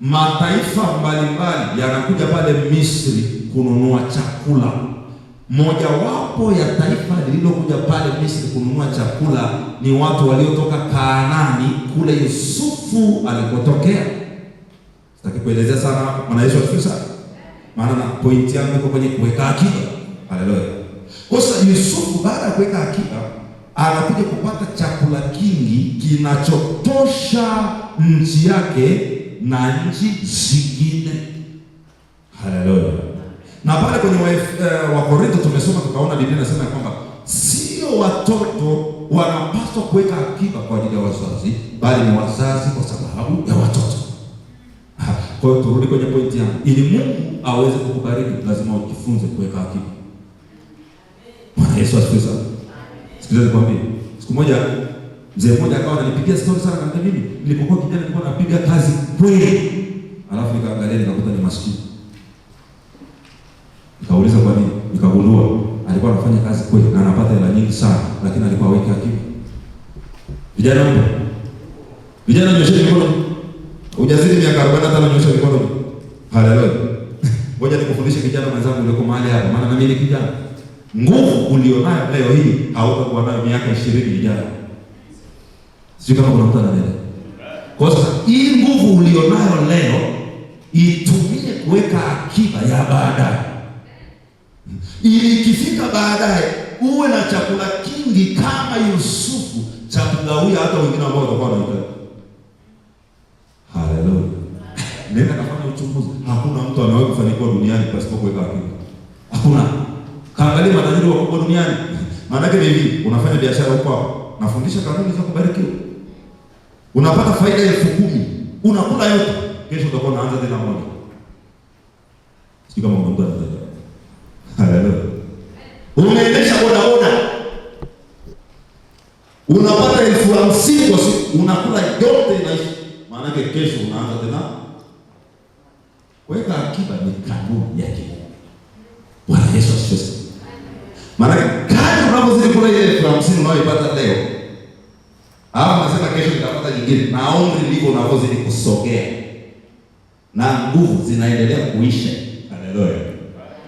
mataifa mbalimbali yanakuja pale Misri kununua chakula. Mojawapo ya taifa lililokuja pale Misri kununua chakula ni watu waliotoka Kanaani, kule Yusufu alikotokea. Sitaki kuelezea sana, Bwana Yesu asifiwe sana. Maana na pointi yangu iko kwenye kuweka akiba. Haleluya. Kwa sasa Yusufu baada ya kuweka akiba anakuja kupata chakula kingi kinachotosha nchi yake na nchi zingine. Haleluya. Na pale kwenye Wakorintho tumesoma tukaona Biblia inasema kwamba sio watoto wanapaswa kuweka akiba kwa ajili ya wazazi, bali ni wazazi kwa sababu ya watoto. Kwa hiyo turudi kwenye pointi yangu. Ili Mungu aweze kukubariki lazima ujifunze kuweka akiba. Bwana Yesu asifiwe sana. Sikiliza nikwambie. Siku moja Mzee mmoja akawa ananipigia story sana, akaniambia mimi nilipokuwa kijana nilikuwa napiga kazi kweli. Alafu nikaangalia nikakuta ni maskini. Nikauliza kwa nini? Nikagundua alikuwa anafanya kazi kweli na anapata hela nyingi sana, lakini alikuwa haweki akiba. Vijana mpo? Vijana nyosheni mikono. Hujazidi miaka 45, nyosha mikono. Haleluya. Ngoja nikufundishe kijana mwenzangu ulioko mahali hapa, maana na mimi ni kijana. Nguvu ulionayo leo hii hautakuwa nayo miaka 20 ijayo. Sio kama kuna mtu ananielewa. Kwa sasa hii nguvu ulionayo leo itumie kuweka akiba ya baadaye, ili ikifika baadaye uwe na chakula kingi kama Yusufu cha kugawia hata wengine ambao watakuwa wanahitaji. Haleluya. Nenda kafanya uchunguzi. Hakuna mtu amewahi kufanikiwa duniani pasipo kuweka akiba. Hakuna. Kaangalia matajiri wakubwa duniani. Maana yake ni hivi, unafanya biashara huko hapo, nafundisha kanuni za kubarikiwa. Unapata faida 10,000, unakula yote. Kesho utakuwa unaanza tena moja. Sijui kama kuna mtu ananielewa. Haleluya. Unaendesha bodaboda, unapata 50,000 kwa siku, unakula yote inaishi. Maana yake kesho unaanza tena. Kuweka akiba ni kanuni ya kimungu. Bwana Yesu asifiwe. Maana kadri unavyozidi kula ile 50,000 unayoipata leo, alafu unasema kesho nitapata nyingine, na umri ndivyo unavyozidi kusogea na nguvu zinaendelea kuisha. Haleluya.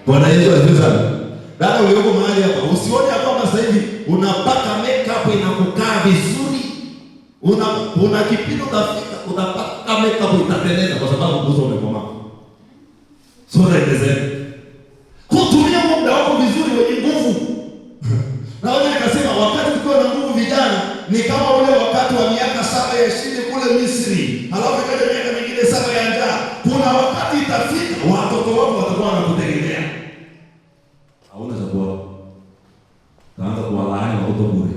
Bwana Yesu asifiwe sana. Dada ulioko mahali hapa, usione kwamba sasa hivi unapaka makeup inakukaa vizuri. Una kipindi utafika utapaka makeup itateleza kwa sababu uso umekomaa. Sura imezeeka. Kutumia muda wako vizuri wenye nguvu. Na wewe nikasema wakati tukiwa na nguvu vijana ni kama ule wakati wa miaka 7 ya shida kule Misri. Halafu ikaja miaka mingine 7 ya njaa. Kuna wakati itafika watoto wako watakuwa wanakutegemea. Hauna za kuwa. Utaanza kuwalaani watoto bure.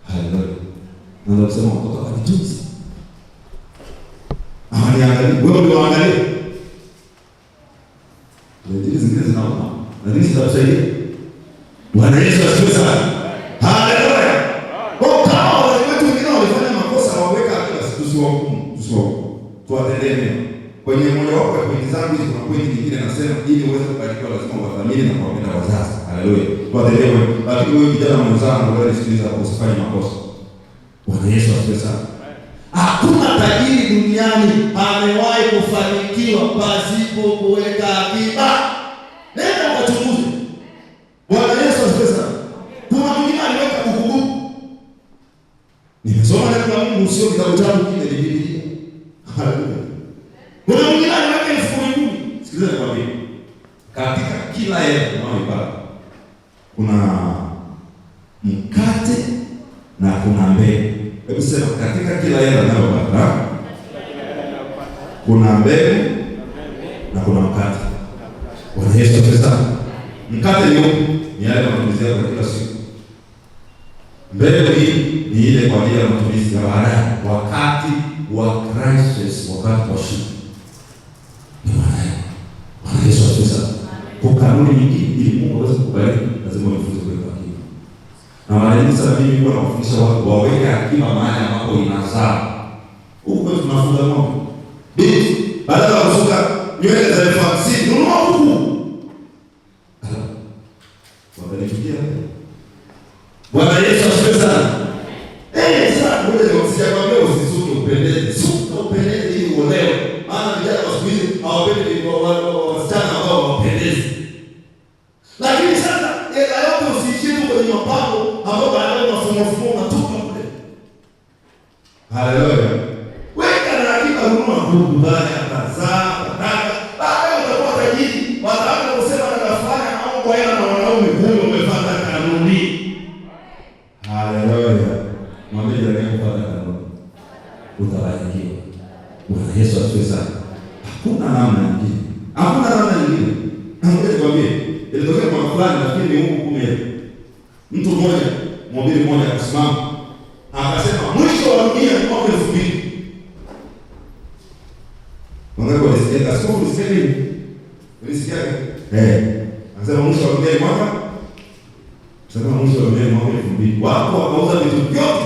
Haleluya. Naanza kusema watoto hawajitunzi. Hawaniangalii. Wewe ndio waangalie. Lakini zingine zinauma. Lakini zitakusaidia. Bwana Yesu asifiwe sana. Haleluya. Kwa kama wazazi wetu wengine walifanya makosa waweka akiba, tusiwahukumu, tusiwahukumu. Tuwatendee mema. Kwenye moja wapo ya pointi zangu hizi kuna pointi nyingine nasema ili uweze kubarikiwa lazima uwathamini na kuwapenda wazazi. Haleluya. Tuwatendee wema. Lakini wewe kijana mwenzangu, wewe nisikiliza, usifanye makosa. Bwana Yesu asifiwe sana. Hakuna tajiri duniani amewahi kufanikiwa pasipo kuweka akiba. Nenda ukachunguze. Bwana Yesu asifiwe sana. Kuna mwingine aliweka bukubuku. Nimesoma neno la Mungu, sio kitabu changu kile, ni Biblia. Haleluya. Kuna mwingine aliweka 10,000. Sikiliza nikwambie. Katika kila hela unayoipata kuna mkate na kuna mbegu. Hebu sema, katika kila hela unayopata kuna mbegu na kuna mkate. Bwana Yesu asifiwe sana. Mkate ni upi? Ni yale matumizi yako ya kila siku. Mbegu hii ni ile kwa ajili ya matumizi ya baadaye, wakati wa crisis, wakati wa shida. Ni maana yake. Bwana Yesu asifiwe sana. Kwa kanuni nyingine, ili Mungu aweze kukubariki, lazima ujifunze kuweka akiba. Na mara nyingi sana mimi huwa nawafundisha watu waweke akiba mahali ambapo inazaa. Huku kwetu tunafuga ng'ombe. Binti, badala ya kusuka nywele za 50,000, nunua kuku. Watanichukia. Bwana Yesu asifiwe sana. Sasa ngoja nikwambie, usisuke upendeze. Suka upendeze ili uolewe. Maana vijana wa siku hizi hawapendi wasichana ambao hawapendezi. Lakini sasa hela yote usiishie tu kwenye mapango ambao baadaye unafumua fumua unatupa kule. Haleluya. Weka na akiba, nunua kuku baada ya kuzaa, baraka. Baadaye utakuwa tajiri. Wataanza kusema dada fulani anaomba hela na wanaume, huyo umefuata kanuni. Haleluya. Mwambie jirani yako fuata kanuni. Utabarikiwa. Bwana Yesu asifiwe sana. Hakuna namna nyingine. Hakuna namna nyingine. Na ngoja nikwambie, ilitokea mwaka fulani, nafikiri ni huku kumi. Mtu mmoja, mhubiri mmoja akasimama, akasema mwisho wa dunia ni mwaka 2000. Wangapi walisikia? Askofu, ulisikia nini? Ulisikia? Anasema mwisho wa dunia ni mwaka? Anasema mwisho wa dunia ni mwaka 2000. Watu wakauza vitu vyote.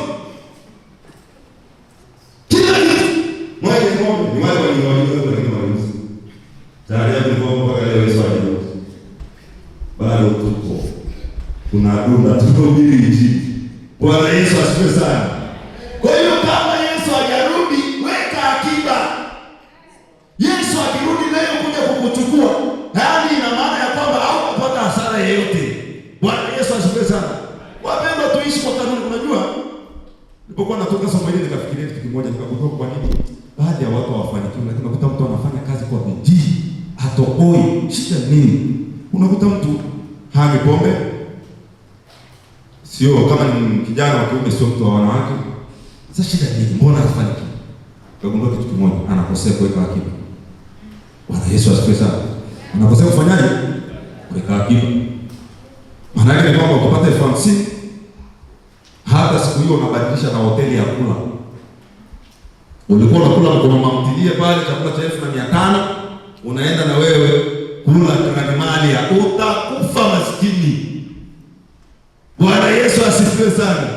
Tunadunda tunahubiri Injili. Bwana Yesu asifiwe sana. Kwa hiyo kama Yesu hajarudi, weka akiba. Yesu akirudi leo kuja kukuchukua, yaani ina maana ya kwamba hautapata hasara yeyote. Bwana Yesu asifiwe sana. Wapendwa, tuishi kwa kanuni. Unajua, nilipokuwa natoka somo hili nikafikiria kitu kimoja, nikagundua kwa nini baadhi ya watu hawafanikiwi, lakini unakuta mtu anafanya kazi kwa bidii, hatoboi. Shida nini? Unakuta mtu hanywi pombe, sio kama ni kijana wa kiume, sio mtu wa wanawake. Sasa shida nini? Mbona hafanikiwi? Nikagundua kitu kimoja, anakosea kuweka akiba. Bwana Yesu asifiwe sana. Anakosea kufanyaje? Kuweka akiba. Maana yake ni kwamba ukipata 50,000 hata siku hiyo unabadilisha na hoteli ya kula. Ulikuwa unakula mkono mamtilie pale chakula cha 1500, unaenda na wewe kula Kanimalia, utakufa maskini. Bwana Yesu asifiwe sana.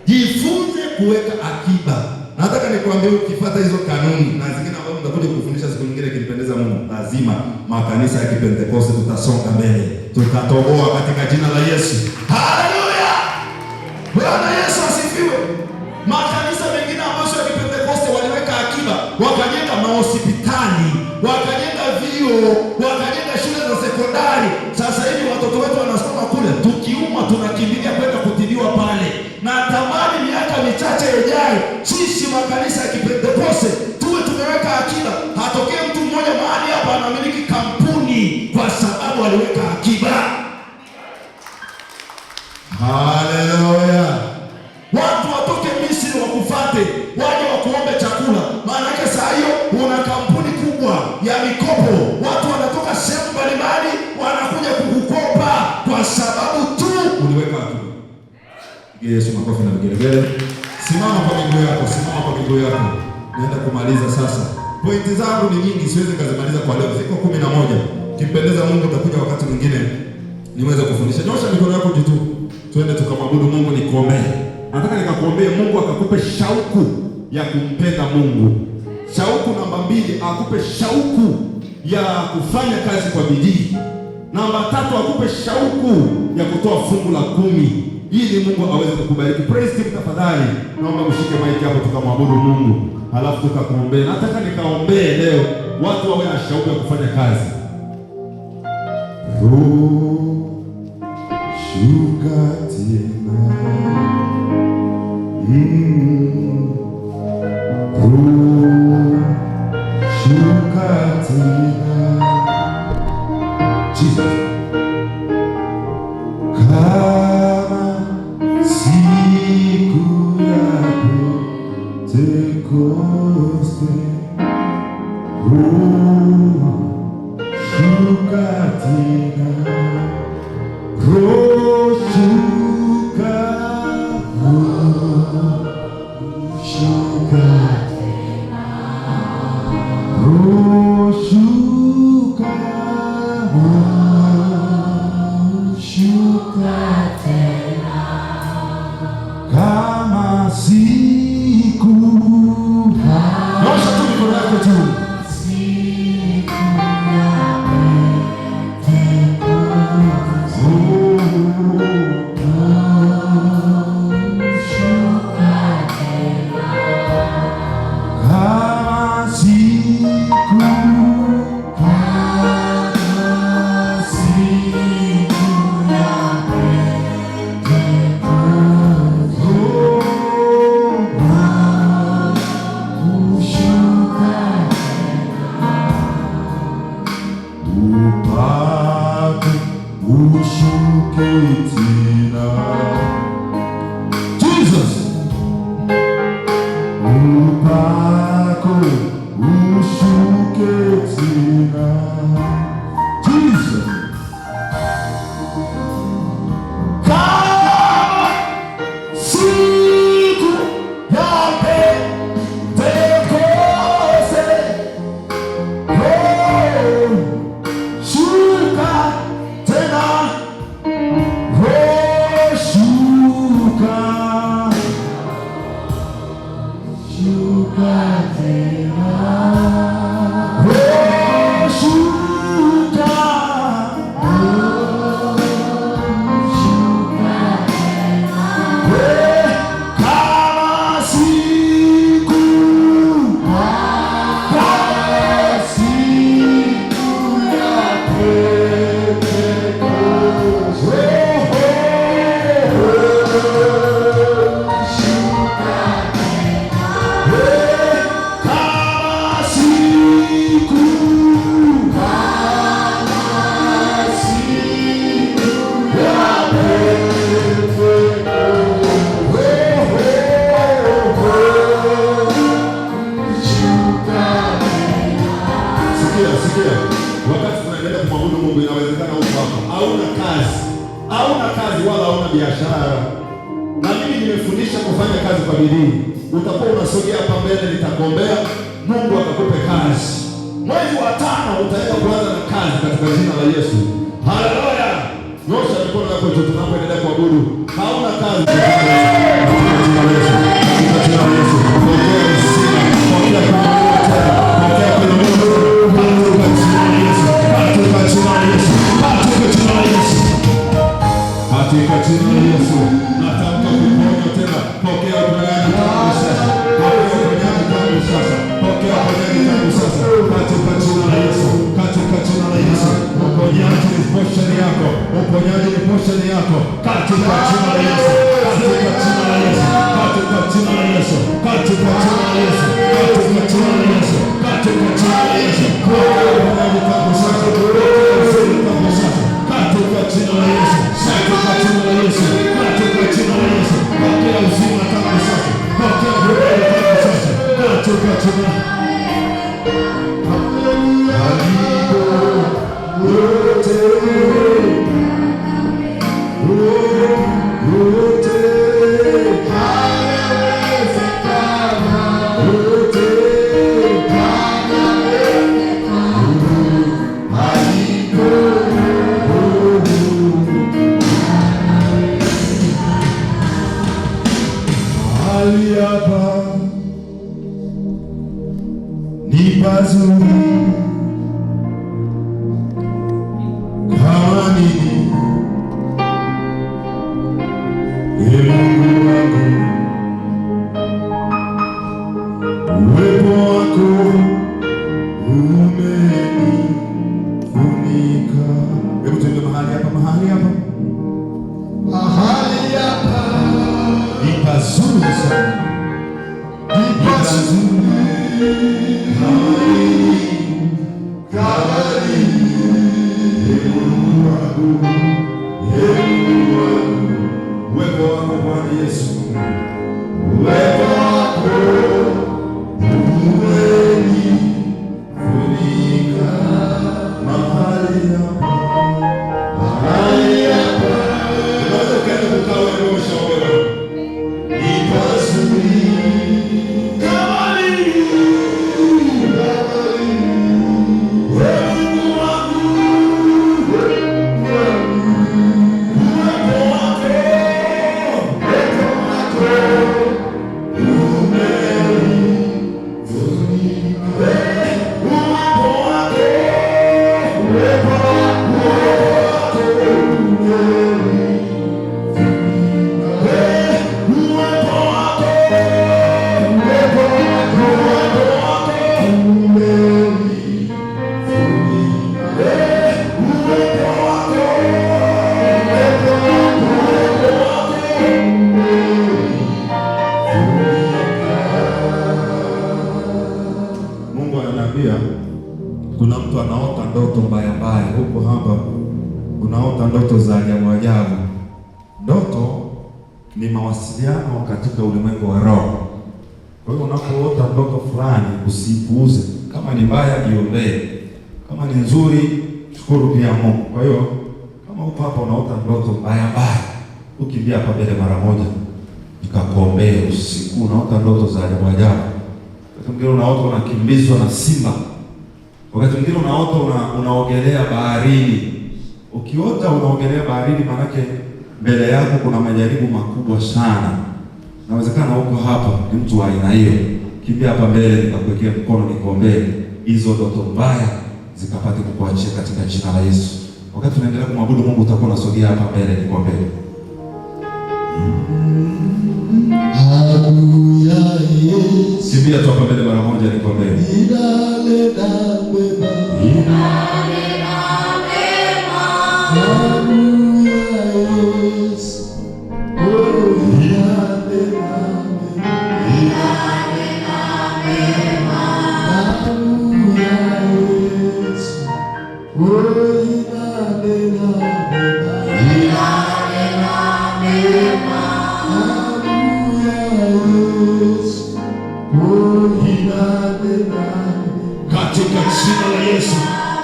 Jifunze kuweka akiba. Nataka nikwambie ukifuata hizo kanuni na zingine ambazo nitakuja kufundisha siku nyingine ikimpendeza Mungu, lazima makanisa ya Kipentekoste tutasonga mbele, tutatoboa katika jina la Yesu. Haleluya! Bwana Yesu asifiwe. Makanisa mengine ambayo sio ya Kipentekoste waliweka akiba, wakajenga mahospitali, wakajenga vyuo, wakajenga shule za sekondari. Sasa hivi watoto wetu wanasoma kule, tukiumwa tunakimbilia kwenda kutibiwa pale. Na tamani miaka michache ijayo sisi makanisa ya Kipentekoste tuwe tumeweka akiba. Hatokee mtu mmoja mahali hapa anamiliki kampuni kwa sababu aliweka akiba. Haleluya! Watu watoke Misri wakufate, waje wakuombe chakula. Maana yake saa hiyo una kampuni kubwa ya mikopo, watu wanatoka sehemu mbalimbali wanakuja kukukopa kwa sababu tu uliweka akiba. Pigia Yesu makofi na vigelegele. Simama kwa miguu yako, simama kwa miguu yako. Naenda kumaliza sasa. Pointi zangu ni nyingi, siwezi kazimaliza kwa leo. Ziko 11. Kimpendeza Mungu utakuja wakati mwingine niweze kufundisha. Nyosha mikono yako juu tu. Twende tukamwabudu Mungu, nikuombee. Nataka nikakuombee Mungu akakupe shauku ya kumpenda Mungu. Shauku namba 2, akupe shauku ya kufanya kazi kwa bidii. Namba 3, akupe shauku ya kutoa fungu la 10 ili Mungu aweze kukubariki. Praise team, tafadhali naomba mshike mic hapo tukamwabudu Mungu, halafu tukakuombee. Nataka nikaombee leo watu wawe na shauku ya kufanya kazi. Roho shuka tena, Roho shuka tena, Jesus, kama siku ya Pentekoste, Roho shuka tena, Roho shuka, Roho shuka tena, Roho shuka, Roho shuka tena, kama siku. Nyosha tu mikono yako juu. Kama siku, kama siku ya Pentekoste, Nimefundisha kufanya kazi kwa bidii. Utakuwa unasogea hapa mbele, nitakuombea Mungu akakupe kazi. Mwezi wa 5 utaenda kuanza na kazi katika jina la Yesu. Haleluya! Nyosha mikono yako juu tunapoendelea kuabudu. Hauna kazi katika jina la Yesu. Katika jina la Yesu. Pokea uzima, pokea kuinuliwa tena, pokea kuinuliwa tena katika jina la Yesu. Katika jina la Yesu. Katika jina la Yesu. Katika jina la Yesu natamka kuponywa tena. Pokea uponyaji tangu sasa. Pokea uponyaji tangu sasa. Pokea uponyaji tangu sasa. Katika jina la Yesu. Katika jina la Yesu. Uponyaji ni portion yako. Uponyaji ni portion yako. Katika jina la Yesu. Katika jina la Yesu. Katika jina la Yesu. Katika jina la Yesu. Katika jina la Yesu. Katika jina la Yesu. Pokea uponyaji tangu sasa. Pokea uzima tangu sasa. Katika jina la Yesu. Katika jina la Yesu. Katika jina la Yesu. Pokea uzima tangu sasa. Pokea uponyaji tangu sasa. Katika jina Mahali hapa ni pazuri kama nini, Ee Mungu wangu, uwepo wako umenifunika. Hebu tuende mahali hapa, mahali hapa, Mahali hapa ni pazuri sana, ni ni pazuri pazuri kama nini, kama nini, Ee Mungu wangu, Ee Mungu wangu, uwepo wako Bwana Yesu, uwepo wako umenifunika mahali hapa, mahali hapa Unaweza ukaenda kukaa wewe umeshaolewa. Ni pazuri kama nini, kama nini, Ee Mungu wangu, uwepo wako, uwepo wako umenifunika, uwepo wako, uwepo wako uwepo wako, uwepo wako, uwepo wako umenifunika, uwepo wako, uwepo wako, uwepo wako umenifunika. Mungu ananiambia kuna mtu anaota ndoto mbaya mbaya huko hapa, unaota ndoto za ajabu ajabu. Ndoto ni mawasiliano katika ulimwengu wa roho. Kwa hiyo unapoota ndoto fulani usipuuze. Kama ni mbaya iombee, kama ni nzuri shukuru pia Mungu. Kwa hiyo kama uko hapa unaota ndoto mbaya mbaya, ukimbia hapa mbele mara moja nikakuombee. Usiku unaota ndoto za ajabu ajabu. Wakati mwingine unaota unakimbizwa na simba, wakati mwingine unaota unaogelea baharini. Ukiota unaogelea baharini, maanake mbele yako kuna majaribu makubwa sana. Inawezekana uko hapa ni mtu wa aina hiyo, kimbia hapa mbele nikakuwekea mkono nikuombee hizo ndoto mbaya zikapate kukuachia katika jina la Yesu. Wakati tunaendelea kumwabudu Mungu, utakuwa unasogea hapa mbele nikuombee. Haleluya, Yesu. Kimbia tu hapa mbele mara moja nikuombee. Inanena mema. Haleluya, Yesu. Oh, inanena mema. Haleluya, Yesu. Oh, inanena mema. Haleluya, Yesu. Oh, inanena mema. Katika jina la Yesu,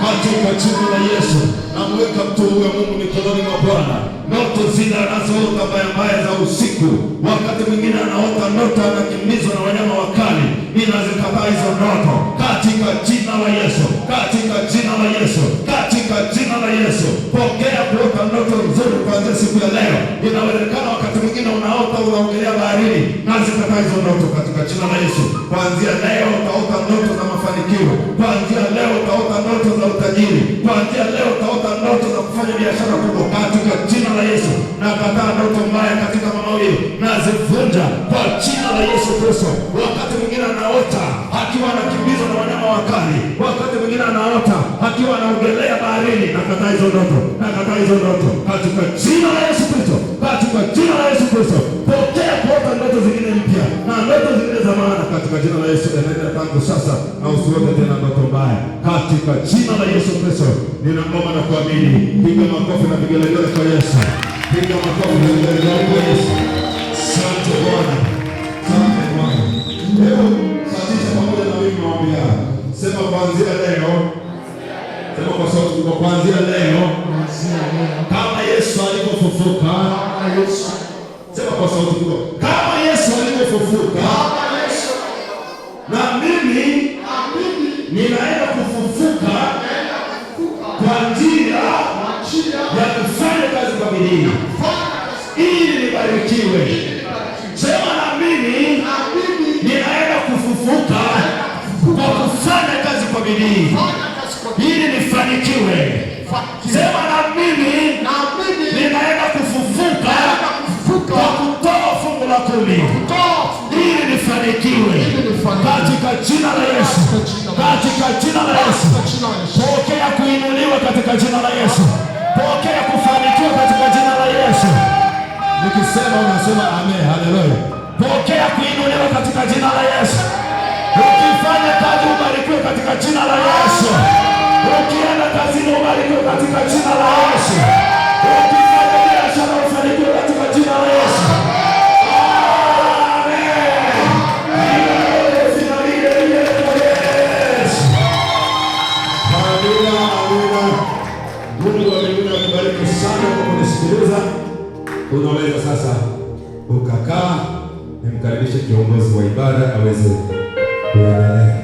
katika jina la Yesu, namweka mtu huyu wa Mungu mikononi mwa Bwana. Ndoto zile anazoota mbaya mbaya za usiku, wakati mwingine anaota ndoto anakimbizwa na wanyama wakali, ninazikataa hizo ndoto katika jina la Yesu, katika jina la Yesu, katika jina la Yesu. Pokea kuota ndoto nzuri kuanzia siku ya leo. Inawezekana wakati mwingine unaota unaogelea baharini, nazikataa hizo ndoto katika jina la Yesu. Kuanzia leo utaota ndoto za mafanikio, kuanzia leo utaota ndoto za utajiri, kuanzia leo utaota ndoto za kufanya biashara kubwa katika jina la Yesu. Nakataa ndoto mbaya katika mama huyu, nazivunja kwa jina la Yesu Kristo. Wakati mwingine anaota akiwa anakimbizwa na wanyama wakali, wakati mwingine anaota akiwa anaogelea baharini. Nakataa hizo ndoto, nakataa hizo ndoto katika jina la Yesu Kristo, katika jina la Yesu Kristo. Pokea kuota ndoto zingine mpya na ndoto zingine za maana katika jina la Yesu. Enenda tangu sasa na usiote tena ndoto mbaya katika jina la Yesu Kristo. Ninaomba na kuamini. Piga makofi na vigelegele kwa Yesu. Piga makofi na vigelegele kwa Yesu. Asante Bwana, asante Bwana. Hebu fatisha pamoja na mimi maombi haya. Sema kuanzia leo, sema kwa sauti kubwa, kuanzia leo kama Yesu alivyofufuka. Sema kwa sauti kubwa, kama Yesu alivyofufuka, na mimi ninaenda kufufuka kwa njia ya kufanya kazi kwa bidii ili nibarikiwe. Sema na mimi ninaenda kufufuka kwa kufanya kazi kwa bidii ili nifanikiwe. Sema na mimi ninaenda kufufuka kwa kutoa fungu la 10 ili nifanikiwe katika jina la Yesu, katika jina la Yesu. Pokea kuinuliwa katika jina la Yesu, pokea kufanikiwa katika jina la Yesu. Nikisema unasema amen, haleluya. Pokea kuinuliwa katika jina la Yesu. Ukifanya kazi ubarikiwe katika jina la Yesu. Ukienda kazini ubarikiwe katika jina la Yesu. Ukifanya biashara ufanikiwe katika jina la Yesu. Amen. Amina, amina. Mungu wa mbinguni akubariki sana kwa kunisikiliza. Unaweza sasa ukakaa, nimkaribishe kiongozi wa ibada aweze kuendelea.